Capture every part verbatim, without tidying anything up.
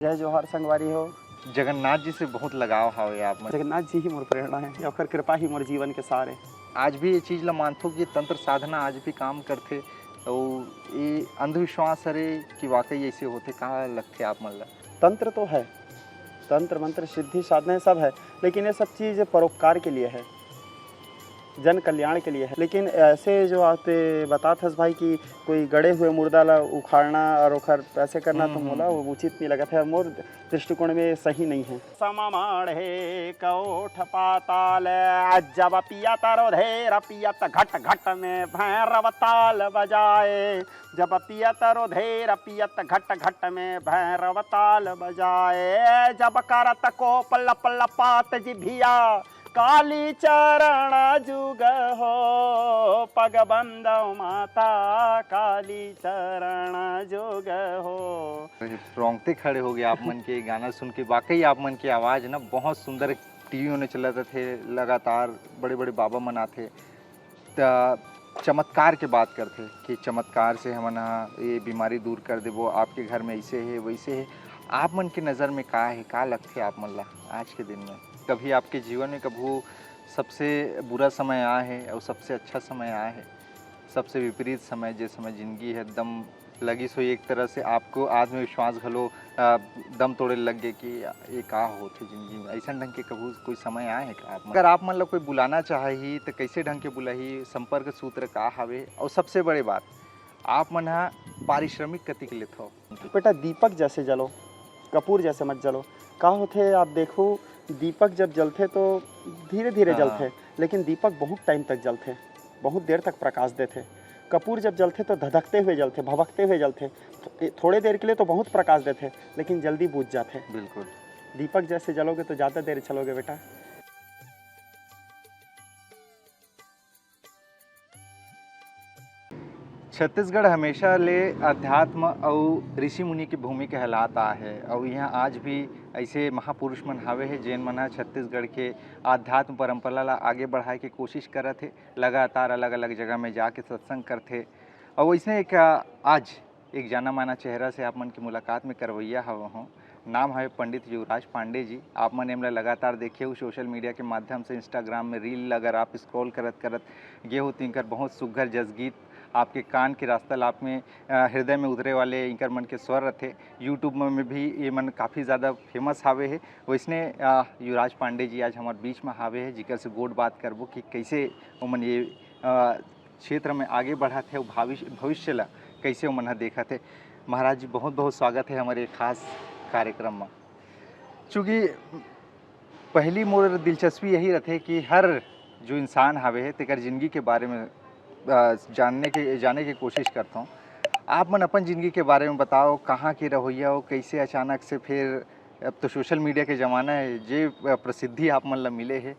जय जोहार संगवारी हो। जगन्नाथ जी से बहुत लगाव हावे आप मन। जगन्नाथ जी ही मोर प्रेरणा है, ओकर कृपा ही मोर जीवन के सार है। आज भी ये चीज ला मानथो कि तंत्र साधना आज भी काम करथे, अउ ये अंधविश्वास हरे कि वाकई ऐसे होथे? का लगथे आप मन ला? तंत्र तो है, तंत्र मंत्र सिद्धि साधना ये सब है, लेकिन ये सब चीज परोपकार के लिए है, जन कल्याण के लिए है। लेकिन ऐसे जो आप बतात हस भाई कि कोई गड़े हुए मुर्दा ला उखाड़ना और ओखर ऐसे करना, हम्म, तो हम्म, मोला हम्म। वो उचित नहीं लगत है, मोर दृष्टिकोण में सही नहीं है। सममाढ़े कौठ पाताल, जब पियत रुधिर पियत घट घट में भैरव ताल बजाए। जब पियत रुधिर पियत घट घट में भैरव ताल बजाए। जब करत कोप लप लपात जिभिया, काली चरण जुग हो, पग बंदव माता काली चरण जुग हो। रोंगटे खड़े हो गए आप मन के गाना सुन के। वाकई आप मन के आवाज़ ना बहुत सुंदर। टीवी में चलत रथे लगातार, बड़े-बड़े बाबा मन आथे, त चमत्कार के बात करथे कि चमत्कार से हमन ह ये बीमारी दूर कर देबो, आपके घर में ऐसे हे, वैसे हे। आप मन के नज़र में का हे, का लगथे आप मन ला आज के दिन में? कभी आपके जीवन में कभू सबसे बुरा समय आए हे और सबसे अच्छा समय आए हे, सबसे विपरीत समय, जे समय जिंदगी हे एकदम लगिस होही एक तरह से आपको आत्मविश्वास घलो, अ, दम तोड़े लग गे कि ये का होथे जिंदगी में? अइसन ढंग के कभू कोई समय आए हे का आप मन? अगर आप मन ला कोई बुलाना चाहही, त कइसे ढंग के बुलाही? संपर्क सूत्र का हवे? अउ सबसे बड़े बात, आप मन ह पारिश्रमिक कतिक लेथव? बेटा, दीपक जैसे जलो, कपूर जैसे मत जलो। का होथे, आप देखो, दीपक जब जलथे, तो धीरे-धीरे हाँ। जलथे, लेकिन दीपक बहुत टाइम तक जलथे। बहुत देर तक प्रकाश देथे। कपूर जब जलथे तो धधकते हुए जलथे, भभकते हुए जलथे। थो-, थोड़े देर के लिए तो बहुत प्रकाश देथे, लेकिन जल्दी बुझ जाथे। बिल्कुल। दीपक जैसे जलोगे तो ज़्यादा देर चलोगे बेटा। छत्तीसगढ़ हमेशा ले अध्यात्म अउ ऋषि मुनि के भूमि कहलात आए हे, अउ इहाँ आज भी ऐसे महापुरुष मन हावे हे, जेन मन ह छत्तीसगढ़ के अध्यात्म परंपरा ला आगे बढ़ाए के कोशिश करत हे। लगातार अलग-अलग जगह में जाके सत्संग करथे। अउ वइसने एक, अ, आज एक जाना-माना चेहरा से आप मन के मुलाकात में करवइया हव हों। नाम हवे पंडित युवराज पांडे जी। आप मन एमला लगातार देखे हो social media के माध्यम से, Instagram में reel अगर आप scroll करत-करत गे हो, तो इनकर बहुत सुग्घर जसगीत आपके कान के रास्ता ला आप में, अ, हृदय में उतरे वाले इनकर मन के स्वर रथे। YouTube में, में भी ये मन काफ़ी ज़्यादा famous हावे हे। वइसने, अ, युवराज पांडे जी आज हमर बीच में हावे हे, जिकर से गोठ बात करबो कि कइसे ओमन ये, अ, क्षेत्र में आगे बढ़त हे, भविष्य, भविष्य ला कइसे ओमन ह देखत हे। महाराज जी, बहुत-बहुत स्वागत हे हमर ये खास कार्यक्रम में। चूँकि पहली मोर दिलचस्पी यही रथे कि हर जो इंसान हावे हे, तेकर जिंदगी के बारे में, अ, जानने के, जाने के कोशिश करथों। आप मन अपन जिंदगी के बारे में बताओ, कहाँ के रहोइया हो, कइसे अचानक से फिर, अब तो social media के जमाना हे, जे, अ, प्रसिद्धि आप मन ला मिले हे,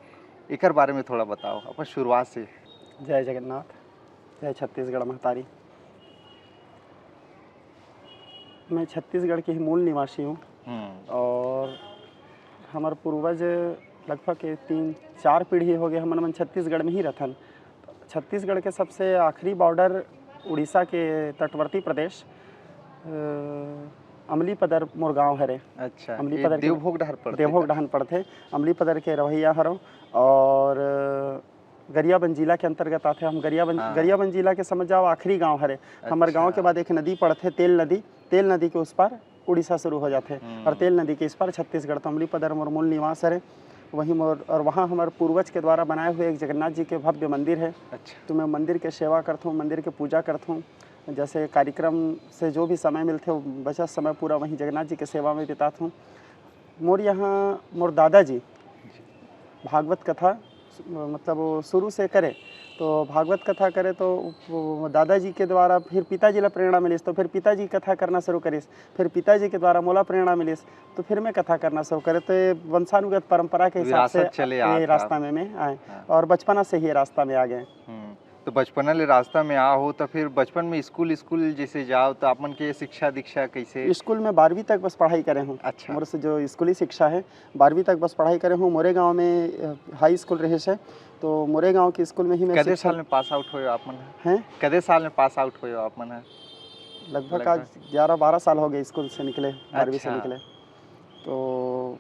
एकर बारे में थोड़ा बताओ, अपन शुरुआत से। जय जगन्नाथ, जय छत्तीसगढ़ महतारी। मैं छत्तीसगढ़ के ही मूल निवासी हूँ हम्म। और हमर पूर्वज लगभग के तीन चार पीढ़ी हो गए, हमन, मन छत्तीसगढ़ में ही रथन। छत्तीसगढ़ के सबसे आखिरी border उड़ीसा के तटवर्ती प्रदेश, अ, अमलीपदर मोर गांव हरे। अच्छा, अमलीपदर ये के देवभोग डहर पड़थे देवभोग का? डहन पड़थे। अमलीपदर के रहइया हरव और गरियाबंद जिला के अंतर्गत आथे। हम गरियाबंद, हाँ। गरियाबंद जिला के समझ जाओ आखिरी गांव हरे। हमर अच्छा। गांव के बाद एक नदी पड़थे, तेल नदी। तेल नदी के उस पार उड़ीसा शुरू हो जाथे हम्म। और तेल नदी के इस पार छत्तीसगढ़। तो अमलीपदर मोर मूल निवास हरे। वहीं मोर, और वहाँ हमर पूर्वज के द्वारा बनाए हुए एक जगन्नाथ जी के भव्य मंदिर है। अच्छा। तो मैं मंदिर के सेवा करथूँ, मंदिर के पूजा करथूँ। जैसे कार्यक्रम से जो भी समय मिलथे, वो बचा समय पूरा वहीं जगन्नाथ जी के सेवा में बिताथूँ। मोर यहाँ मोर दादाजी भागवत कथा, मतलब वो शुरू से करे, तो भागवत कथा करे तो वो दादाजी के द्वारा फिर पिताजी ला प्रेरणा मिलिस, तो फिर पिताजी कथा करना शुरू करिस, फिर पिताजी के द्वारा मोला प्रेरणा मिलिस, तो फिर मैं कथा करना शुरू करे। तो ये वंशानुगत परंपरा के हिसाब से विरासत चले ये आत रास्ता आप। में मैं आए हाँ। और बचपना से ही ये रास्ता में आ गए। हम्म। तो बचपना ले रास्ता में आ हो, तो फिर बचपन में स्कूल, स्कूल जैसे जाओ, तो आप मन के शिक्षा दीक्षा कैसे? स्कूल में बारहवीं तक बस पढ़ाई करे हूँ। अच्छा। मोर से जो स्कूली शिक्षा है, बारहवीं तक बस पढ़ाई करे हूँ। मोरे गांव में, अ, हाई स्कूल रहे से, तो मोरे गांव के स्कूल में ही मैं कदे शिक्षा साल में पास आउट होए आप मन ह? हैं? कदे साल में पास आउट होए आप मन ह? लगभग लगभग। आज ग्यारह बारह साल हो गए स्कूल से निकले, बारहवीं से अच्छा। निकले। तो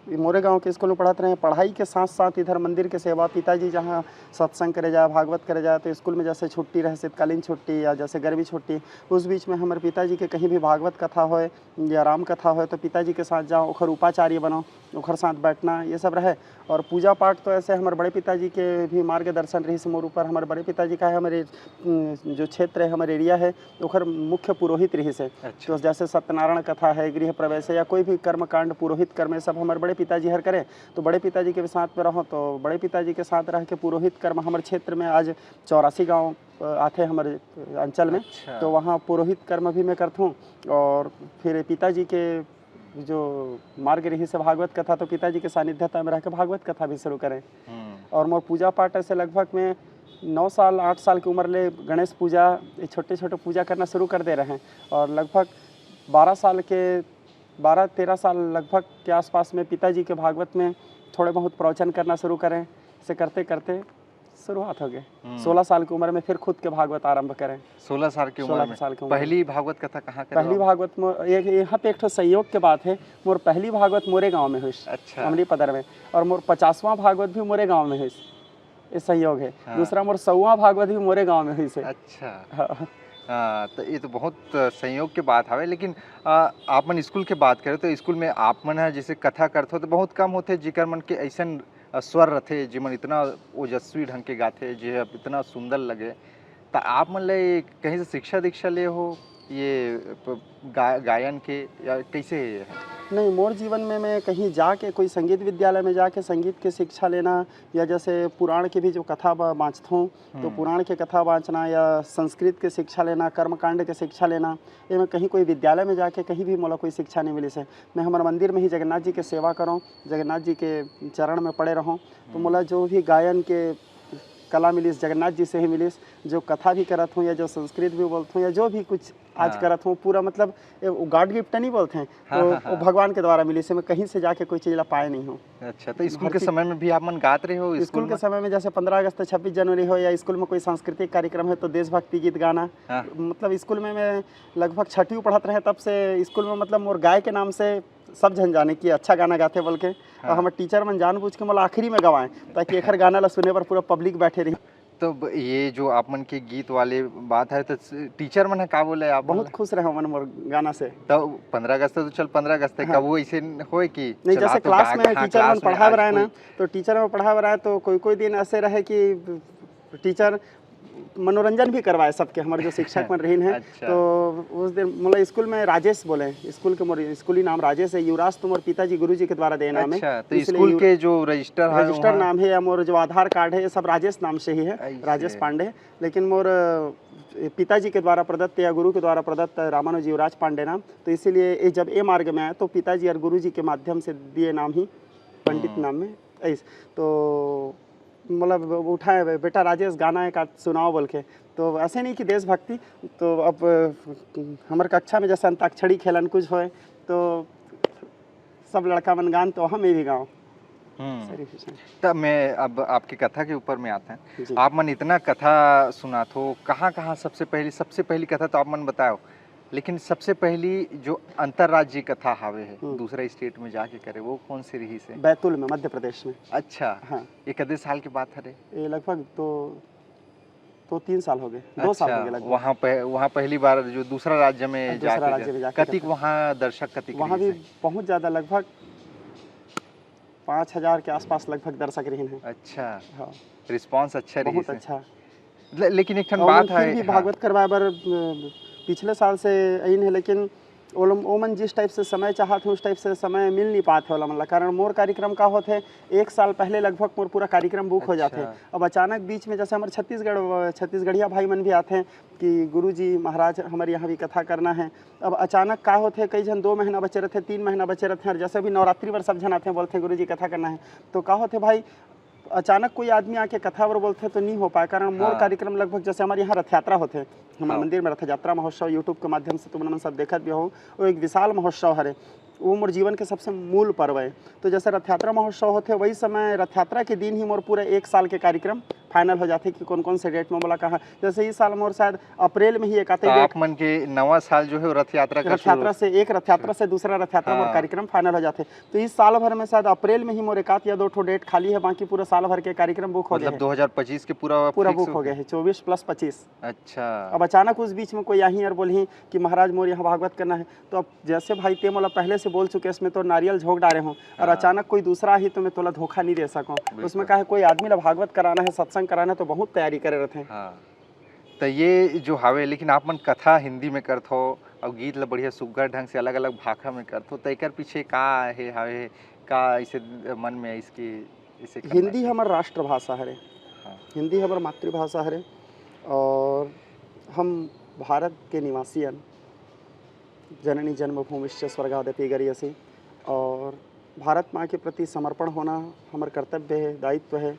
ये मोरे गांव के स्कूल में पढ़त रहे। पढ़ाई के साथ साथ इधर मंदिर के सेवा, पिताजी जहाँ सत्संग करे जाए, भागवत करे जाए, तो स्कूल में जैसे छुट्टी रहे, शीतकालीन छुट्टी या जैसे गर्मी छुट्टी, उस बीच में हमारे पिताजी के कहीं भी भागवत कथा होए या राम कथा होए, तो पिताजी के साथ जाओ, ओखर उपाचार्य बनो, ओखर साथ बैठना, ये सब रहे। और पूजा पाठ तो ऐसे हमारे बड़े पिताजी के भी मार्गदर्शन रही से मोर ऊपर। हमारे बड़े पिताजी का है, हमारे, उम, जो क्षेत्र है, हमारे एरिया है, ओखर मुख्य पुरोहित रही से। अच्छा। तो जैसे सत्यनारायण कथा है, गृह प्रवेश है, या कोई भी कर्मकांड, पुरोहित कर्म, ये सब हमारे बड़े पिताजी हर करें। तो बड़े पिताजी के साथ में रहो, तो बड़े पिताजी के साथ रह के पुरोहित कर्म हमारे क्षेत्र में आज चौरासी गांव, अ, आथे हमारे अंचल में। अच्छा। तो वहाँ पुरोहित कर्म भी मैं करता हूँ। और फिर पिताजी के जो मार्ग रही से भागवत कथा, तो पिताजी के सानिध्यता में रह के भागवत कथा भी शुरू करें। हम्म। और मोर पूजा पाठ ऐसे लगभग मैं नौ साल, आठ साल की उम्र ले गणेश पूजा, ये छोटे छोटे पूजा करना शुरू कर दे रहे हैं। और लगभग बारह साल के, बारह तेरह साल लगभग के आसपास में पिताजी के भागवत में थोड़े बहुत प्रवचन करना शुरू करें। से करते करते शुरुआत हो गए। हम्म। सोलह साल की उम्र में फिर खुद के भागवत आरंभ करें। सोलह साल की उम्र सोलह में? साल की उम्र में। पहली भागवत कथा कहाँ करे पहली हो? भागवत मो-, एक, यहाँ पे एक ठो संयोग के बात है, मोर पहली भागवत मोरे गांव में हुई, अच्छा। अमरी पदर में, और मोर पचासवां भागवत भी मोरे गांव में हुई, ये संयोग है। हाँ। दूसरा मोर सौवां भागवत भी मोरे गांव में हुई से। अच्छा। हाँ। हाँ, तो ये तो बहुत संयोग के बात हवे, लेकिन, आ, आप मन स्कूल के बात करें तो स्कूल में आप मन ह जैसे कथा करथो तो बहुत कम होथे जेकर मन के ऐसन, आ, स्वर रथे, जे मन इतना ओजस्वी ढंग के गाथे, जे अब इतना सुंदर लगे। त आप मन ले कहीं से शिक्षा दीक्षा ले हो ये प-, गा-, गायन के, या कैसे ये है? नहीं, मोर जीवन में मैं कहीं जाके कोई संगीत विद्यालय में जाके संगीत के शिक्षा लेना या जैसे पुराण के भी जो कथा बा-, बाँचथों, तो हम्म। पुराण के कथा बाँचना या संस्कृत के शिक्षा लेना, कर्मकांड के शिक्षा लेना, ये मैं कहीं कोई विद्यालय में जाके कहीं भी मोला कोई शिक्षा नहीं मिली से। मैं हमारे मंदिर में ही जगन्नाथ जी के सेवा करूँ, जगन्नाथ जी के चरण में पड़े रहूँ। तो हम्म। मोला जो भी गायन के कला मिलिस, जगन्नाथ जी से ही मिलिस। जो कथा भी करत हूँ या जो संस्कृत भी बोलत हूँ या जो भी कुछ आज हाँ। करत हूँ, पूरा मतलब, ए, वो गॉड गिफ्ट नहीं बोलते हैं, हाँ, तो हाँ, वो हाँ। भगवान के द्वारा मिलिस, मैं कहीं से जाके कोई चीज ला पाए नहीं हूँ। अच्छा, तो स्कूल हर के चीज समय में भी आप मन गात रहे हो? स्कूल स्कूल के में? समय में जैसे पन्द्रह अगस्त, छब्बीस जनवरी हो या स्कूल में कोई सांस्कृतिक कार्यक्रम है, तो देशभक्ति गीत गाना। हाँ। मतलब, स्कूल में मैं लगभग छठी पढ़त रहे, तब से स्कूल में, मतलब, मोर गाय के नाम से सब झन जाने कि अच्छा गाना गाथे बोल के। और हाँ। हमर टीचर मन जानबूझ के मोला आखिरी में गवाएं, ताकि एखर गाना ला सुने बर पूरा पब्लिक बैठे रही। तो ब-, ये जो आप मन के गीत वाले बात है, तो स-, टीचर मन ह का बोले आप मन बहुत ला? खुश रहे मन मोर गाना से। तो पन्द्रह अगस्त तो चल, पन्द्रह अगस्त है, हाँ। कबू ऐसे न-, होए कि नहीं, चला जैसे तो क्लास गा-, में हाँ, टीचर क्लास मन में पढ़ाए आज बर आए ना, कोई तो टीचर मन पढ़ाए बर आए, तो कोई, कोई दिन ऐसे रहे कि टीचर मनोरंजन भी करवाए सबके, हमारे जो शिक्षक मन रहिन हैं। अच्छा। तो उस दिन मोला स्कूल में राजेश बोले, स्कूल के मोर स्कूली नाम राजेश है, युवराज तो मोर पिताजी गुरुजी के द्वारा दे नाम है। अच्छा, तो इसलिए स्कूल यु-, के जो रजिस्टर है रजिस्टर वहाँ? नाम है या मोर जो आधार कार्ड है, ये सब राजेश नाम से ही है, ऐसे। राजेश पांडे। लेकिन मोर, अ, पिताजी के द्वारा प्रदत्त या गुरु के द्वारा प्रदत्त रामानुज युवराज पांडे नाम, तो इसीलिए ये जब ए मार्ग में आया, तो पिताजी और गुरुजी के माध्यम से दिए नाम ही पंडित हम्म। नाम में ऐस। तो मतलब उठाए, "बेटा राजेश, गाना एक आध सुनाओ," बोल के। तो ऐसे नहीं कि देशभक्ति, तो अब, अ, हमर कक्षा में जैसे अंताक्षरी खेलन कुछ होए, तो सब लड़का मन गान, तो हम भी गाओ। हम्म। सही विषय। तब मैं अब आपकी कथा के ऊपर में आते हैं। जी। आप मन इतना कथा सुनात हो, कहाँ-कहाँ सबसे पहली, सबसे पहली कथा तो आप मन बताओ, लेकिन सबसे पहली जो अंतर्राज्यीय कथा हावे है, हम्म। दूसरा स्टेट में जाके करे, वो कौन सी रही से? बैतूल में, मध्य प्रदेश में। अच्छा। हाँ। ये कदे साल के बात हरे? ये लगभग दो, दो तीन साल हो गए, दो साल अच्छा, हो गए लगभग। वहाँ पे, वहाँ पहली बार जो दूसरा राज्य में हाँ, दूसरा जाके राज्य गए। में जाके कतिक करते। वहाँ दर्शक कतिक वहाँ रही भी से? बहुत ज़्यादा, लगभग पाँच हजार के आसपास लगभग दर्शक रहिन हे। अच्छा। हाँ। रिस्पॉन्स अच्छा रहिस हे। बहुत अच्छा। ले-, लेकिन एक ठन और बात फिर है, भी हाँ। भागवत करवाए बर, अ, पिछले साल से आइन हे, लेकिन ओलम-, ओमन जिस टाइप से समय चाहत हे, उस टाइप से समय मिल नहीं पात हे ओला मन ला। कारण मोर कार्यक्रम का होत हे, एक साल पहले लगभग मोर पूरा कार्यक्रम बुक हो जात हे। अच्छा। अब अचानक बीच में जैसे हमर छत्तीसगढ़, अ, छत्तीसगढ़िया भाई मन भी आत हे कि गुरुजी महाराज हमर यहाँ भी कथा करना हे। अब अचानक का होत हे, कई झन दो महीना बचे रहत हे, तीन महीना बचे रहत हे, और जैसे भी नवरात्रि बर सब झन आत हे, बोलत हे गुरुजी कथा करना हे। तो का होत हे भाई, अचानक कोई आदमी आके कथा बर बोलथे तो नहीं हो पाए, कारण मोर हाँ। कार्यक्रम लगभग जैसे हमारे यहाँ रथ यात्रा होथे, हमारे हाँ। मंदिर में रथ यात्रा महोत्सव YouTube के माध्यम से तुमन मन सब देखत भी हो, वो एक विशाल महोत्सव हरे। वो मोर जीवन के सबसे मूल पर्व है। तो जैसे रथ यात्रा महोत्सव होथे, वही समय रथ यात्रा के दिन ही मोर पूरा एक साल के कार्यक्रम फाइनल हो जाथे कि कौन कौन से डेट में मोला कहाँ। जैसे इस साल मोर शायद अप्रैल में ही एक आते तो डेट आप मन के नवा साल जो है वो रथ यात्रा का रथ यात्रा शुरू से एक रथ यात्रा से दूसरा रथ यात्रा मोर हाँ। कार्यक्रम फाइनल हो जाथे। तो इस साल भर में शायद अप्रैल में ही मोर एक आध या दो ठो डेट खाली है, बाकी पूरा साल भर के कार्यक्रम बुक हो गए मतलब हैं। दो हज़ार पच्चीस के पूरा पूरा फिक्स बुक हो हो गया गया है, चौबीस प्लस पच्चीस। अच्छा। अब अचानक उस बीच में कोई आही और बोलही कि महाराज मोर यहाँ भागवत करना है, तो अब जैसे भाई ते मोला पहले से बोल चुके, इसमें तो नारियल झोंक डारे हूँ और हाँ। अचानक कोई दूसरा आही तो मैं तोला धोखा नहीं दे सकूँ। बिल्कुल। उसमें का है, कोई आदमी ला भागवत कराना है, सत्संग कराना है तो बहुत तैयारी करे रहते हैं। हाँ। तो ये जो हावे, लेकिन आप मन कथा हिंदी में करत हो और गीत ला बढ़िया सुग्घर ढंग से अलग-अलग भाखा में करत हो, तो एकर पीछे का हे हावे, का इसे मन में इसके, इसे करना हिंदी चाहिए? हमर राष्ट्रभाषा हरे। हाँ। हिंदी हमर मातृभाषा हरे और हम भारत के निवासी हन। जननी जन्मभूमिश्च स्वर्गादपि गरीयसी। और भारत माँ के प्रति समर्पण होना हमर कर्तव्य है, दायित्व है।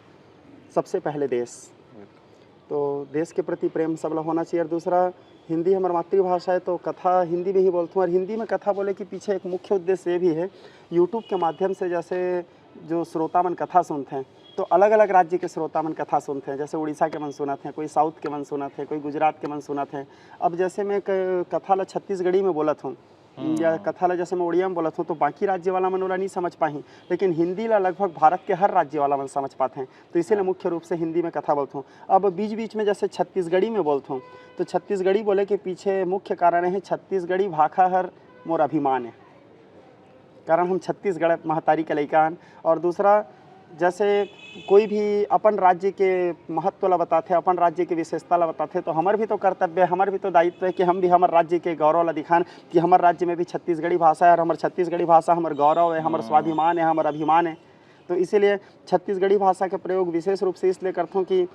सबसे पहले देश, बिल्कुल। तो देश के प्रति प्रेम सबला होना चाहिए। और दूसरा, हिंदी हमर मातृभाषा है, तो कथा हिंदी में ही बोलथों। और हिंदी में कथा बोले के पीछे एक मुख्य उद्देश्य ये भी है, YouTube के माध्यम से जैसे जो श्रोता मन कथा सुनथे, तो अलग-अलग राज्य के श्रोता मन कथा सुनथे। जैसे उड़ीसा के मन सुनत हे, कोई साउथ के मन सुनत हे, कोई गुजरात के मन सुनत हे। अब जैसे मैं क-, कथा ला छत्तीसगढ़ी में बोलत हूँ, हम्म। या कथा ला जैसे मैं उड़िया में बोलत हूँ, तो बाकी राज्य वाला मन ओला नहीं समझ पाही, लेकिन हिंदी ला लगभग भारत के हर राज्य वाला मन समझ पाथे। तो इसीलिए हाँ। मुख्य रूप से हिंदी में कथा बोलत हूँ। अब बीच-बीच में जैसे छत्तीसगढ़ी में बोलत हूँ, तो छत्तीसगढ़ी बोले के पीछे मुख्य कारण है, छत्तीसगढ़ी भाखा हर मोर अभिमान है। कारण हम छत्तीसगढ़ महतारी के लइका हन। और दूसरा, जैसे कोई भी अपन राज्य के महत्व ला बताथे, अपन राज्य के विशेषता ला बताथे, तो हमर भी तो कर्तव्य है, हमर भी तो दायित्व है कि हम भी हमर राज्य के गौरव ला दिखान कि हमर राज्य में भी छत्तीसगढ़ी भाषा है और हमर छत्तीसगढ़ी भाषा हमर गौरव है, हमर हम्म। स्वाभिमान है, हमर अभिमान है। तो इसीलिए छत्तीसगढ़ी भाषा के प्रयोग विशेष रूप से इसलिए करथों कि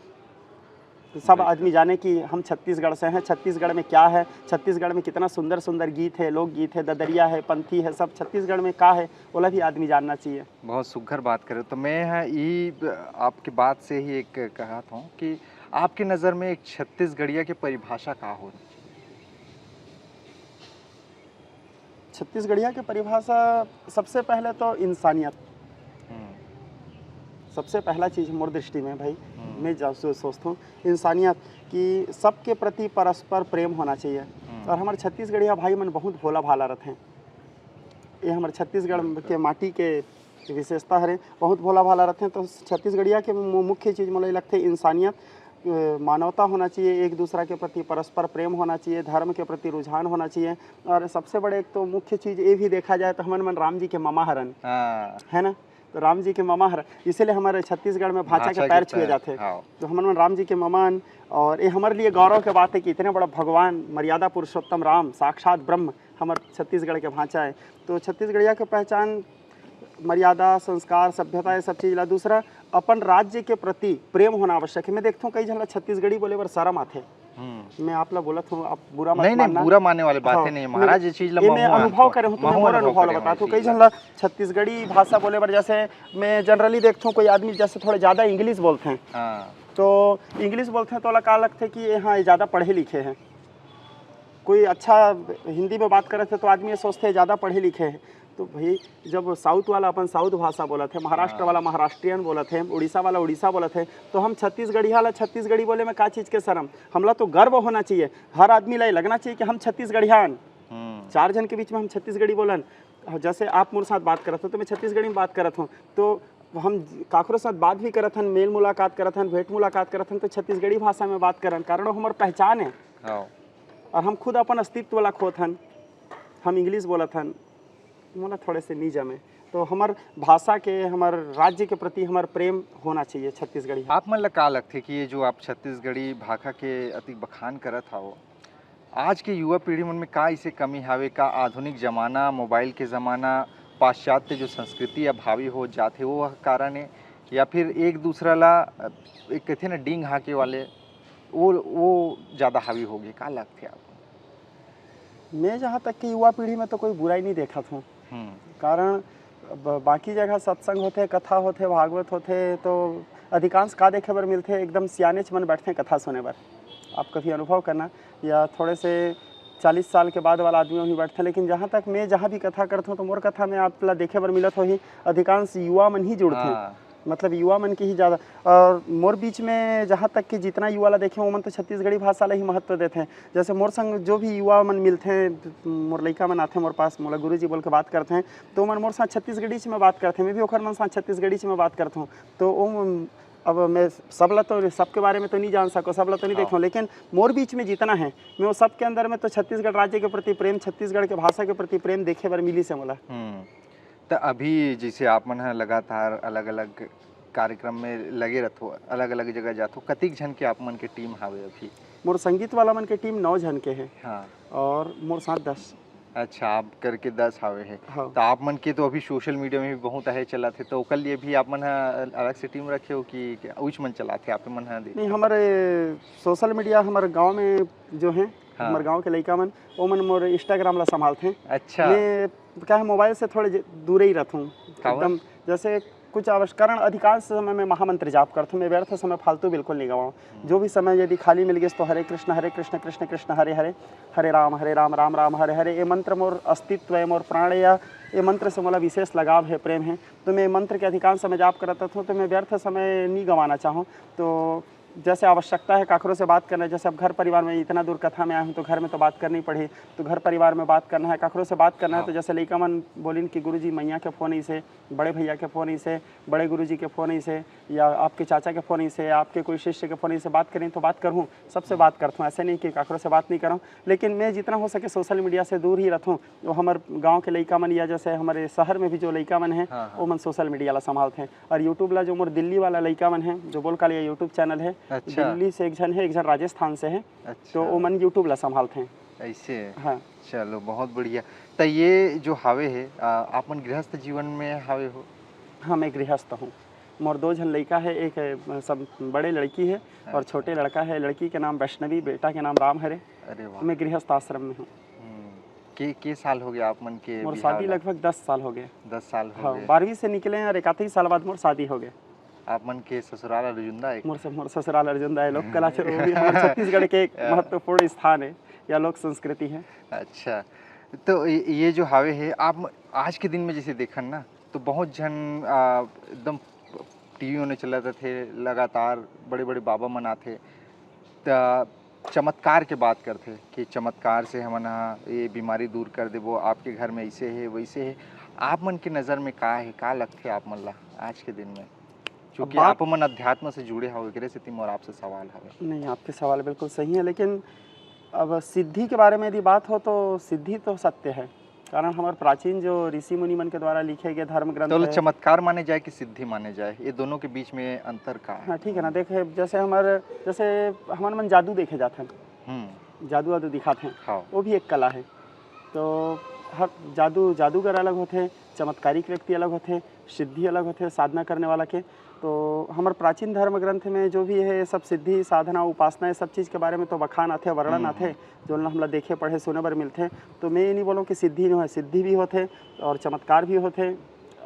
सब बिल्कुल। आदमी जाने कि हम छत्तीसगढ़ से हैं, छत्तीसगढ़ में क्या है, छत्तीसगढ़ में कितना सुंदर सुंदर गीत है, लोकगीत है, ददरिया है, पंथी है, सब छत्तीसगढ़ में का है, ओला भी आदमी जानना चाहिए। बहुत सुघर बात करे। तो मैं ह ई ब-, आपके बात से ही एक कहत हूँ कि आपके नज़र में एक छत्तीसगढ़िया के परिभाषा का होना चाहिए? छत्तीसगढ़िया के परिभाषा सबसे पहले तो इंसानियत। हम्म। सबसे पहला चीज़ मोर दृष्टि में भाई, हम्म। मैं जा-, सो-, सोचता हूँ इंसानियत, कि सबके प्रति परस्पर प्रेम होना चाहिए। हम्म। और हमारे छत्तीसगढ़िया भाई मन बहुत भोला भाला रहते हैं। ये हमारे छत्तीसगढ़ के माटी के विशेषता हरे, बहुत भोला भाला रहते हैं। तो छत्तीसगढ़िया के मु-, मुख्य चीज़ मोला लगते इंसानियत, अ, मानवता होना चाहिए, एक दूसरा के प्रति परस्पर प्रेम होना चाहिए, धर्म के प्रति रुझान होना चाहिए। और सबसे बड़े एक तो मुख्य चीज़ ये भी देखा जाए तो हमन मन राम जी के ममा हरन, हाँ। है ना? तो राम जी के ममा हर, इसीलिए हमारे छत्तीसगढ़ में भांचा भांचा के के पैर छुए पैर, जाते। हाँ। तो हमन मन राम जी के ममा हन, और ये हमारे लिए गौरव के बात है कि इतने बड़ा भगवान, मर्यादा पुरुषोत्तम राम, साक्षात ब्रह्म, हमारे छत्तीसगढ़ के भांचा है। तो छत्तीसगढ़िया के पहचान मर्यादा, संस्कार, सभ्यता, ये सब चीज़ ला। दूसरा, अपन राज्य के प्रति प्रेम होना आवश्यक है। मैं देखता हूँ कई झन ला छत्तीसगढ़ी बोले बर शर्म आथे। हम्म। मैं आप ला बोलत हूँ, आप बुरा मत नहीं, नहीं, मानना। बुरा मानने वाली बात हाँ, ही नहीं है। महाराज, ये चीज़ ला ये मैं महू अनुभव करे हूँ, तो मैं महू मोर अनुभव अनुभव करे ला हूँ बताता हूँ। ये कई चीज़ झन ला। ला छत्तीसगढ़ी भाषा बोले बर, जैसे मैं generally देखता हूँ कोई आदमी जैसे थोड़े ज़्यादा English बोलते हैं, हाँ। तो English बोलते हैं तो ओला का लगते कि ये, हाँ, ये ज़्यादा पढ़े लिखे हैं। कोई अच्छा हिंदी में बात करत है तो आदमी ये सोचते हैं ज़्यादा पढ़े लिखे हैं। तो भाई, जब साउथ वाला अपन साउथ भाषा बोलत है, महाराष्ट्र हाँ। वाला महाराष्ट्रियन बोलत है, उड़ीसा वाला उड़ीसा बोलत है, तो हम छत्तीसगढ़िया ला छत्तीसगढ़ी बोले में का चीज़ के शर्म? हमला तो गर्व होना चाहिए, हर आदमी ला ये लगना चाहिए कि हम छत्तीसगढ़िया हन। हम्म। चार झन के बीच में हम छत्तीसगढ़ी बोलन, जैसे आप मोर साथ बात करत हो तो मैं छत्तीसगढ़ी में बात करत हूँ, तो हम काकरो साथ बात भी करत हन, मेल मुलाकात करत हन, भेंट मुलाकात करत हन, तो छत्तीसगढ़ी भाषा में बात करन, कारण वो हमर पहचान है। हाँ। और हम खुद अपन अस्तित्व ला खोत हन, हम English बोलत हन, मोला थोड़े से नहीं जमे। तो हमर भाषा के, हमर राज्य के प्रति हमर प्रेम होना चाहिए छत्तीसगढ़ी। आप मन ला का लगथे कि ये जो आप छत्तीसगढ़ी भाखा के अति बखान करत हव, आज के युवा पीढ़ी मन में का इसे कमी हावे? का आधुनिक जमाना, mobile के जमाना, पाश्चात्य जो संस्कृति अब हावी हो जात हे, वो कारण हे, या फिर एक दूसरा ला, अ, एक कथे ना, डींग हाँके वाले, वो, वो ज़्यादा हावी हो गए? का लगथे आपको? मैं जहाँ तक कि युवा पीढ़ी में तो कोई बुराई नहीं देखत हूँ। हम्म। कारण ब-, बाकी जगह सत्संग होथे, कथा होथे, भागवत होथे, तो अधिकांश का देखे बर मिलथे, एकदम सियानेच मन बैठथे कथा सुने बर। आप कभी अनुभव करना, या थोड़े से चालीस साल के बाद वाला आदमी वहीं बैठथे। लेकिन जहाँ तक मैं जहाँ भी कथा करथों, तो मोर कथा में आप ला देखे बर मिलत होही, अधिकांश युवा मन ही जुड़थे। हाँ। मतलब, युवा मन के ही ज़्यादा। और मोर बीच में जहाँ तक कि जितना युवा ला देखे, ओमन तो छत्तीसगढ़ी भाषा ला ही महत्व देथे। जैसे मोर संग जो भी युवा मन मिलथे, मोर लइका मन आथे मोर पास, मोला गुरुजी बोल के बात करथे, तो ओमन मोर साथ छत्तीसगढ़ी में बात करथे, मैं भी ओखर मन साथ छत्तीसगढ़ी में बात करथों। तो ओ अब मैं सब ला तो, सबके बारे में तो नहीं जान सको, सब ला तो नहीं हाँ। देखो, लेकिन मोर बीच में जितना है, मैं वो सबके अंदर में तो छत्तीसगढ़ राज्य के प्रति प्रेम, छत्तीसगढ़ के भाषा के प्रति प्रेम देखे बर मिलिस हे मोला। हम्म। त अभी जैसे आप मन ह लगातार अलग-अलग कार्यक्रम में लगे रथो, अलग-अलग जगह जाथो, कतिक झन के आप मन के टीम हावे अभी? मोर संगीत वाला मन के टीम नौ झन के हे। हाँ। और मोर साथ दस। अच्छा, आप करके दस हावे हे। हाँ। त आप मन के तो अभी सोशल मीडिया में भी बहुत आहे चलत हे, तो ओकर लिए भी आप मन ह अलग से टीम रखे हो कि उच मन चलाथे, आप मन ह देखे नहीं, हो? हमारे सोशल मीडिया हमारे गांव में जो है, हाँ। हमारे गांव के लइका मन, वो मन मोर Instagram ला संभालथे। अच्छा। मैं क्या है, मोबाइल से थोड़े ज-, दूरे ही रहता हूँ। काबर? एकदम, जैसे कुछ आवश्यक कारण, अधिकांश समय मैं महामंत्र जाप करता हूँ, मैं व्यर्थ समय फालतू बिल्कुल नहीं गवाऊँ। हम्म। जो भी समय यदि खाली मिल गए तो हरे कृष्ण, हरे कृष्ण, कृष्ण कृष्ण, हरे हरे, हरे राम, हरे राम, राम राम, हरे हरे, ये मंत्र मोर अस्तित्व है, मोर प्राण या ये मंत्र से मोला विशेष लगाव है, प्रेम है। तो मैं मंत्र के अधिकांश समय जाप करत रहता हूँ, तो मैं व्यर्थ समय नहीं गंवाना चाहूँ। तो जैसे आवश्यकता है काकरो से बात करना, जैसे अब घर परिवार में इतना दूर कथा में आया हूँ, तो घर में तो बात करनी पड़ी, तो घर परिवार में बात करना है, काकरो से बात करना है। हाँ। तो जैसे लइका मन बोलिन कि गुरुजी, मैया के फोन इसे, बड़े भैया के फोन इसे, बड़े गुरुजी के फोन इसे, या आपके चाचा के फोन इसे, आपके कोई शिष्य के फोन इसे बात करें, तो बात करूँ, सबसे बात करता हूँ, ऐसे नहीं कि काकरो से बात नहीं करूँ। लेकिन मैं जितना हो सके सोशल मीडिया से दूर ही रहता हूँ। वो हमर गांव के लइका मन या जैसे हमारे शहर में भी जो लइका मन हैं, हाँ, हाँ। वो मन सोशल मीडिया ला संभालते हैं। और YouTube ला जो मोर दिल्ली वाला लइका मन है, जो बोल कालिया YouTube चैनल है, अच्छा। दिल्ली से एक झन है, एक झन राजस्थान से है, अच्छा। तो वो मन YouTube ला संभालते हैं। ऐसे? हाँ। चलो, बहुत बढ़िया। त ये जो हावे है, आ, आप मन गृहस्थ जीवन में हावे हो? हाँ, मैं गृहस्थ हूँ। मोर दो झन लइका है, एक, अ, सब बड़े लड़की है और हाँ। छोटे लड़का है। लड़की के नाम वैष्णवी, बेटा के नाम राम हरे। अरे वाह। मैं गृहस्थ आश्रम में हूँ। हम्म। के, के साल हो गया आप मन के मोर बिहाव शादी ला? लगभग दस साल हो गए। दस साल हो हाँ, गए। बारहवीं से निकले हैं और एक आध ही साल बाद मोर शादी हो गए। आप मन के ससुराल अर्जुंदा है? मोर से, मोर ससुराल अर्जुंदा है, लोक कला से, वो भी हमारे छत्तीसगढ़ के एक हाँ। महत्वपूर्ण स्थान है या लोक संस्कृति है। अच्छा, तो ये, ये जो हावे है, आप म-, आज के दिन में जैसे देखन ना, तो बहुत झन, आ, एकदम टीवी में चलत रथे, लगातार बड़े-बड़े बाबा मन आथे, त चमत्कार के बात करथे कि चमत्कार से हमन ह ये बीमारी दूर कर देबो, आपके घर में ऐसे है, वैसे है। आप मन के नज़र में का है, का लगथे आप मन ला आज के दिन में? चूँकि बात आप मन अध्यात्म से जुड़े हव, एकरे सेती मोर आपसे सवाल हवे। नहीं, आपके सवाल बिल्कुल सही है, लेकिन अब सिद्धि के बारे में यदि बात हो, तो सिद्धि तो सत्य है, कारण हमारे प्राचीन जो ऋषि मुनि मन के द्वारा लिखे गए धर्म ग्रंथ तो है। चमत्कार माने जाए कि सिद्धि माने जाए, ये दोनों के बीच में अंतर का है? हाँ, ठीक है ना, देखे, जैसे हमारे, जैसे हमन मन जादू देखे जाते हैं, हम्म। जादू वादू दिखाते हैं, हाँ। वो भी एक कला है। तो हर जादू, जादूगर अलग होते हैं, चमत्कारिक व्यक्ति अलग होते हैं, सिद्धि अलग होते हैं साधना करने वाला के। तो हमर प्राचीन धर्म ग्रंथ में जो भी है, ये सब सिद्धि, साधना, उपासना, ये सब चीज़ के बारे में तो बखान आथे, वर्णन हम्म, आथे, हम्म। जो हमला देखे, पढ़े, सुने बर मिलथे। तो मैं ये नहीं बोलूँ कि सिद्धि नहीं है, सिद्धि भी होथे और चमत्कार भी होथे।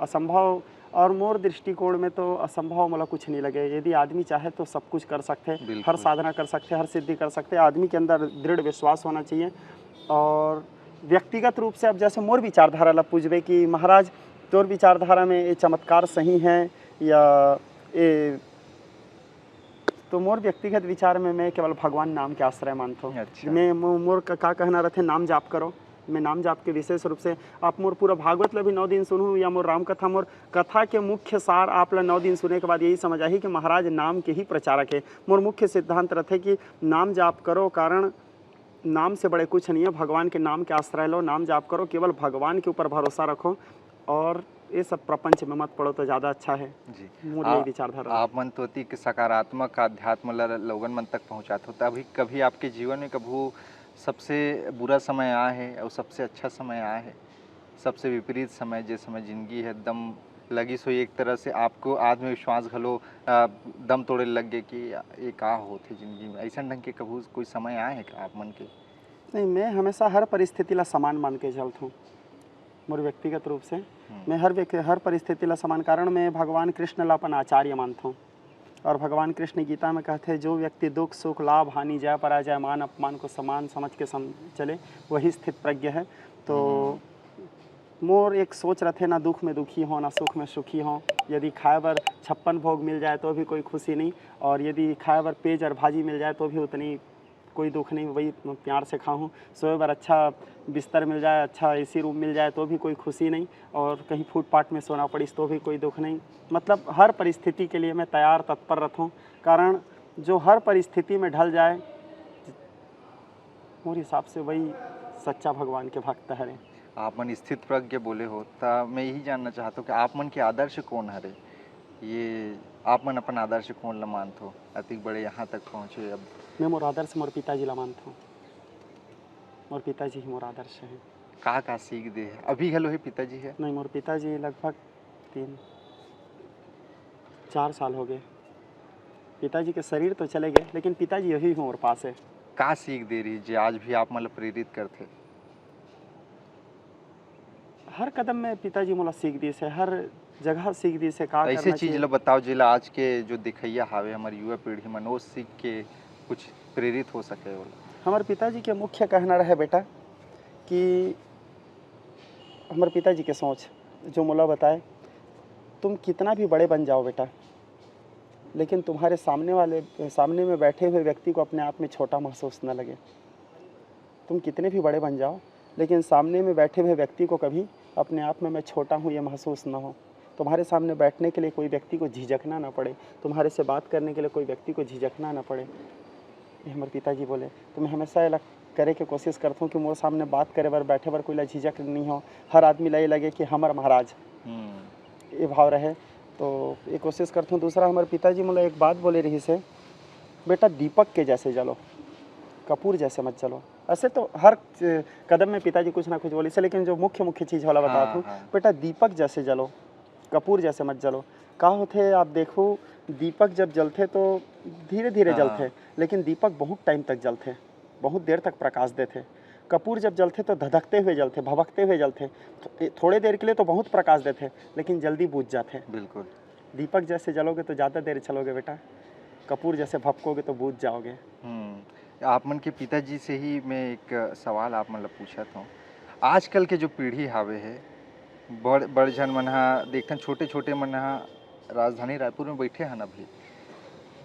असंभव, और मोर दृष्टिकोण में तो असंभव मोला कुछ नहीं लगे। यदि आदमी चाहे तो सब कुछ कर सकथे, बिल्कुल। हर साधना कर सकथे, हर सिद्धि कर सकथे। आदमी के अंदर दृढ़ विश्वास होना चाहिए। और व्यक्तिगत रूप से अब जैसे मोर विचारधारा ला पूछबे कि महाराज, तोर विचारधारा में ये चमत्कार सही है या ये, तो मोर व्यक्तिगत विचार में मैं केवल भगवान नाम के आश्रय मानथों। अच्छा। मैं मो-, मोर का, का कहना रहथे, नाम जाप करो। मैं नाम जाप के विशेष रूप से, आप मोर पूरा भागवत ला भी नौ दिन सुनहू या मोर राम कथा, मोर कथा के मुख्य सार आप ला नौ दिन सुने के बाद यही समझ आही कि महाराज नाम के ही प्रचारक है। मोर मुख्य सिद्धांत रहथे कि नाम जाप करो, कारण नाम से बड़े कुछ नहीं है। भगवान के नाम के आश्रय लो, नाम जाप करो, केवल भगवान के ऊपर भरोसा रखो और ये सब प्रपंच में मत पड़ो तो ज़्यादा अच्छा है। जी। मोर यही आ-, विचारधारा। आप मन तो अति सकारात्मक अध्यात्म ल-, लोगन मन तक पहुँचात हो, तभी कभी आपके जीवन में कभू सबसे बुरा समय आए है और सबसे अच्छा समय आए है, सबसे विपरीत समय, जे समय जिंदगी है एकदम लगिस होही एक तरह से आपको आत्मविश्वास घलो, अ, दम तोड़े लग गए कि ये का होत हे जिंदगी में? अइसन ढंग के कभू कोई समय आए हे का आप मन के? नहीं, मैं हमेशा हर परिस्थिति ला समान मान के चलथों। मोर व्यक्तिगत रूप से हम्म। मैं हर व्यक्ति, हर परिस्थिति ला समान, कारण मैं भगवान कृष्ण ला अपन आचार्य मानथों। और भगवान कृष्ण गीता में कहते हैं, जो व्यक्ति दुख सुख लाभ हानि जय पराजय मान अपमान को समान समझ के सम चले, वही स्थित प्रज्ञ है। तो मोर एक सोच रथे, ना दुख में दुखी हो, ना सुख में सुखी हो। यदि खाए बर छप्पन भोग मिल जाए तो भी कोई खुशी नहीं, और यदि खाए बर पेज और भाजी मिल जाए तो भी उतनी कोई दुख नहीं, वही प्यार से खाऊँ। सोए बर अच्छा बिस्तर मिल जाए, अच्छा एसी रूम मिल जाए तो भी कोई खुशी नहीं, और कहीं फुटपाथ में सोना पड़िस तो भी कोई दुख नहीं। मतलब हर परिस्थिति के लिए मैं तैयार तत्पर रहता हूँ, कारण जो हर परिस्थिति में ढल जाए, मोर हिसाब से वही सच्चा भगवान के भक्त हरे। आप मन स्थित प्रज्ञ बोले हो, त मैं यही जानना चाहता हूँ कि आप मन के आदर्श कौन हरे? ये आप मन अपन आदर्श कौन ला मानथो? अतिक बड़े यहाँ तक पहुँचे अब। मैं मोर आदर्श मोर पिताजी ला मानथों। मोर पिताजी ही मोर आदर्श है। का का सीख दे है? अभी घलो है पिताजी है? नहीं, मोर पिताजी लगभग तीन चार साल हो गए। पिताजी के शरीर तो चले गए, लेकिन पिताजी यही मोर पास है। का सीख दे रही जे आज भी आप मन ला प्रेरित करथे? हर कदम में पिताजी मोला सीख दिस है, हर जगह सीख दिस है का ऐसे करना चीज चाहिए। ला बताओ जेला आज के जो देखैया हावे हमर युवा पीढ़ी मन, वो सीख के कुछ प्रेरित हो सके ओला। हमर पिताजी के मुख्य कहना रहे बेटा कि हमर पिताजी के सोच जो मोला बताए, तुम कितना भी बड़े बन जाओ बेटा, लेकिन तुम्हारे सामने वाले, सामने में बैठे हुए व्यक्ति को अपने आप में छोटा महसूस न लगे। तुम कितने भी बड़े बन जाओ, लेकिन सामने में बैठे हुए व्यक्ति को कभी अपने आप में मैं छोटा हूँ ये महसूस ना हो। तुम्हारे सामने बैठने के लिए कोई व्यक्ति को झिझकना ना पड़े, तुम्हारे से बात करने के लिए कोई व्यक्ति को झिझकना ना पड़े। ये हमारे पिताजी बोले। तो मैं हमेशा ये करे के कोशिश करता हूँ कि मोर सामने बात करे बर, बैठे बर कोई ला झिझक नहीं हो, हर आदमी ला ये लगे कि हमर महाराज, ये भाव रहे। तो ये कोशिश करता हूँ। दूसरा, हमारे पिताजी मोला एक बात बोले रही से, बेटा दीपक के जैसे जलो, कपूर जैसे मत जलो। ऐसे तो हर च-, कदम में पिताजी कुछ ना कुछ बोले से, लेकिन जो मुख्य मुख्य चीज वाला बता हाँ, तू, हाँ। बेटा दीपक जैसे जलो, कपूर जैसे मत जलो। का होथे, आप देखो, दीपक जब जलथे तो धीरे धीरे हाँ। जलथे, लेकिन दीपक बहुत टाइम तक जलथे, बहुत देर तक प्रकाश देथे। कपूर जब जलथे तो धधकते हुए जलथे, भभकते हुए जलथे। थो-, थोड़े देर के लिए तो बहुत प्रकाश देथे, लेकिन जल्दी बुझ जाथे। बिल्कुल। दीपक जैसे जलोगे तो ज़्यादा देर चलोगे बेटा, कपूर जैसे भभकोगे तो बुझ जाओगे। हम्म, आप मन के पिताजी से ही मैं एक सवाल आप मन ला पूछत हूँ। आजकल के जो पीढ़ी हावे है, बड़ बड़ झन मन हा, देखथन छोटे छोटे मन हा राजधानी रायपुर में बैठे हन अभी।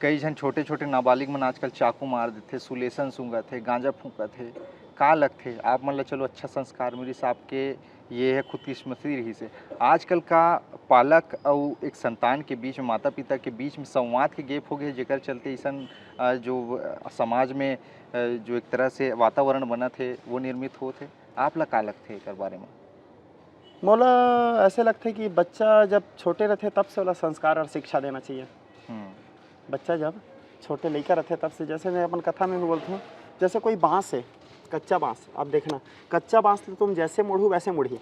कई झन छोटे छोटे नाबालिग मन आजकल चाकू मार देथे, सुलेसन सूंघत हे, गांजा फूंकत हे। का लगथे आप मन ला? चलो, अच्छा संस्कार मिलिस, आपके ये है खुदकिस्मती रहिस हे। आजकल का पालक अउ एक संतान के बीच में, माता पिता के बीच में संवाद के gap हो गए, जेकर चलते ऐसन अ, जो अ, समाज में अ, जो एक तरह से वातावरण बनत हे वो निर्मित होत हे। आप ला का लगथे एकर बारे में? मोला ऐसे लगथे कि बच्चा जब छोटे रहथे तब से ओला संस्कार और शिक्षा देना चाहिए। हम्म, बच्चा जब छोटे लइका रहथे तब से, जैसे मैं अपन कथा में भी बोलता हूँ, जैसे कोई बांस है, कच्चा बांस, आप देखना, कच्चा बांस ला तुम जैसे मोड़ू वैसे मुड़ही।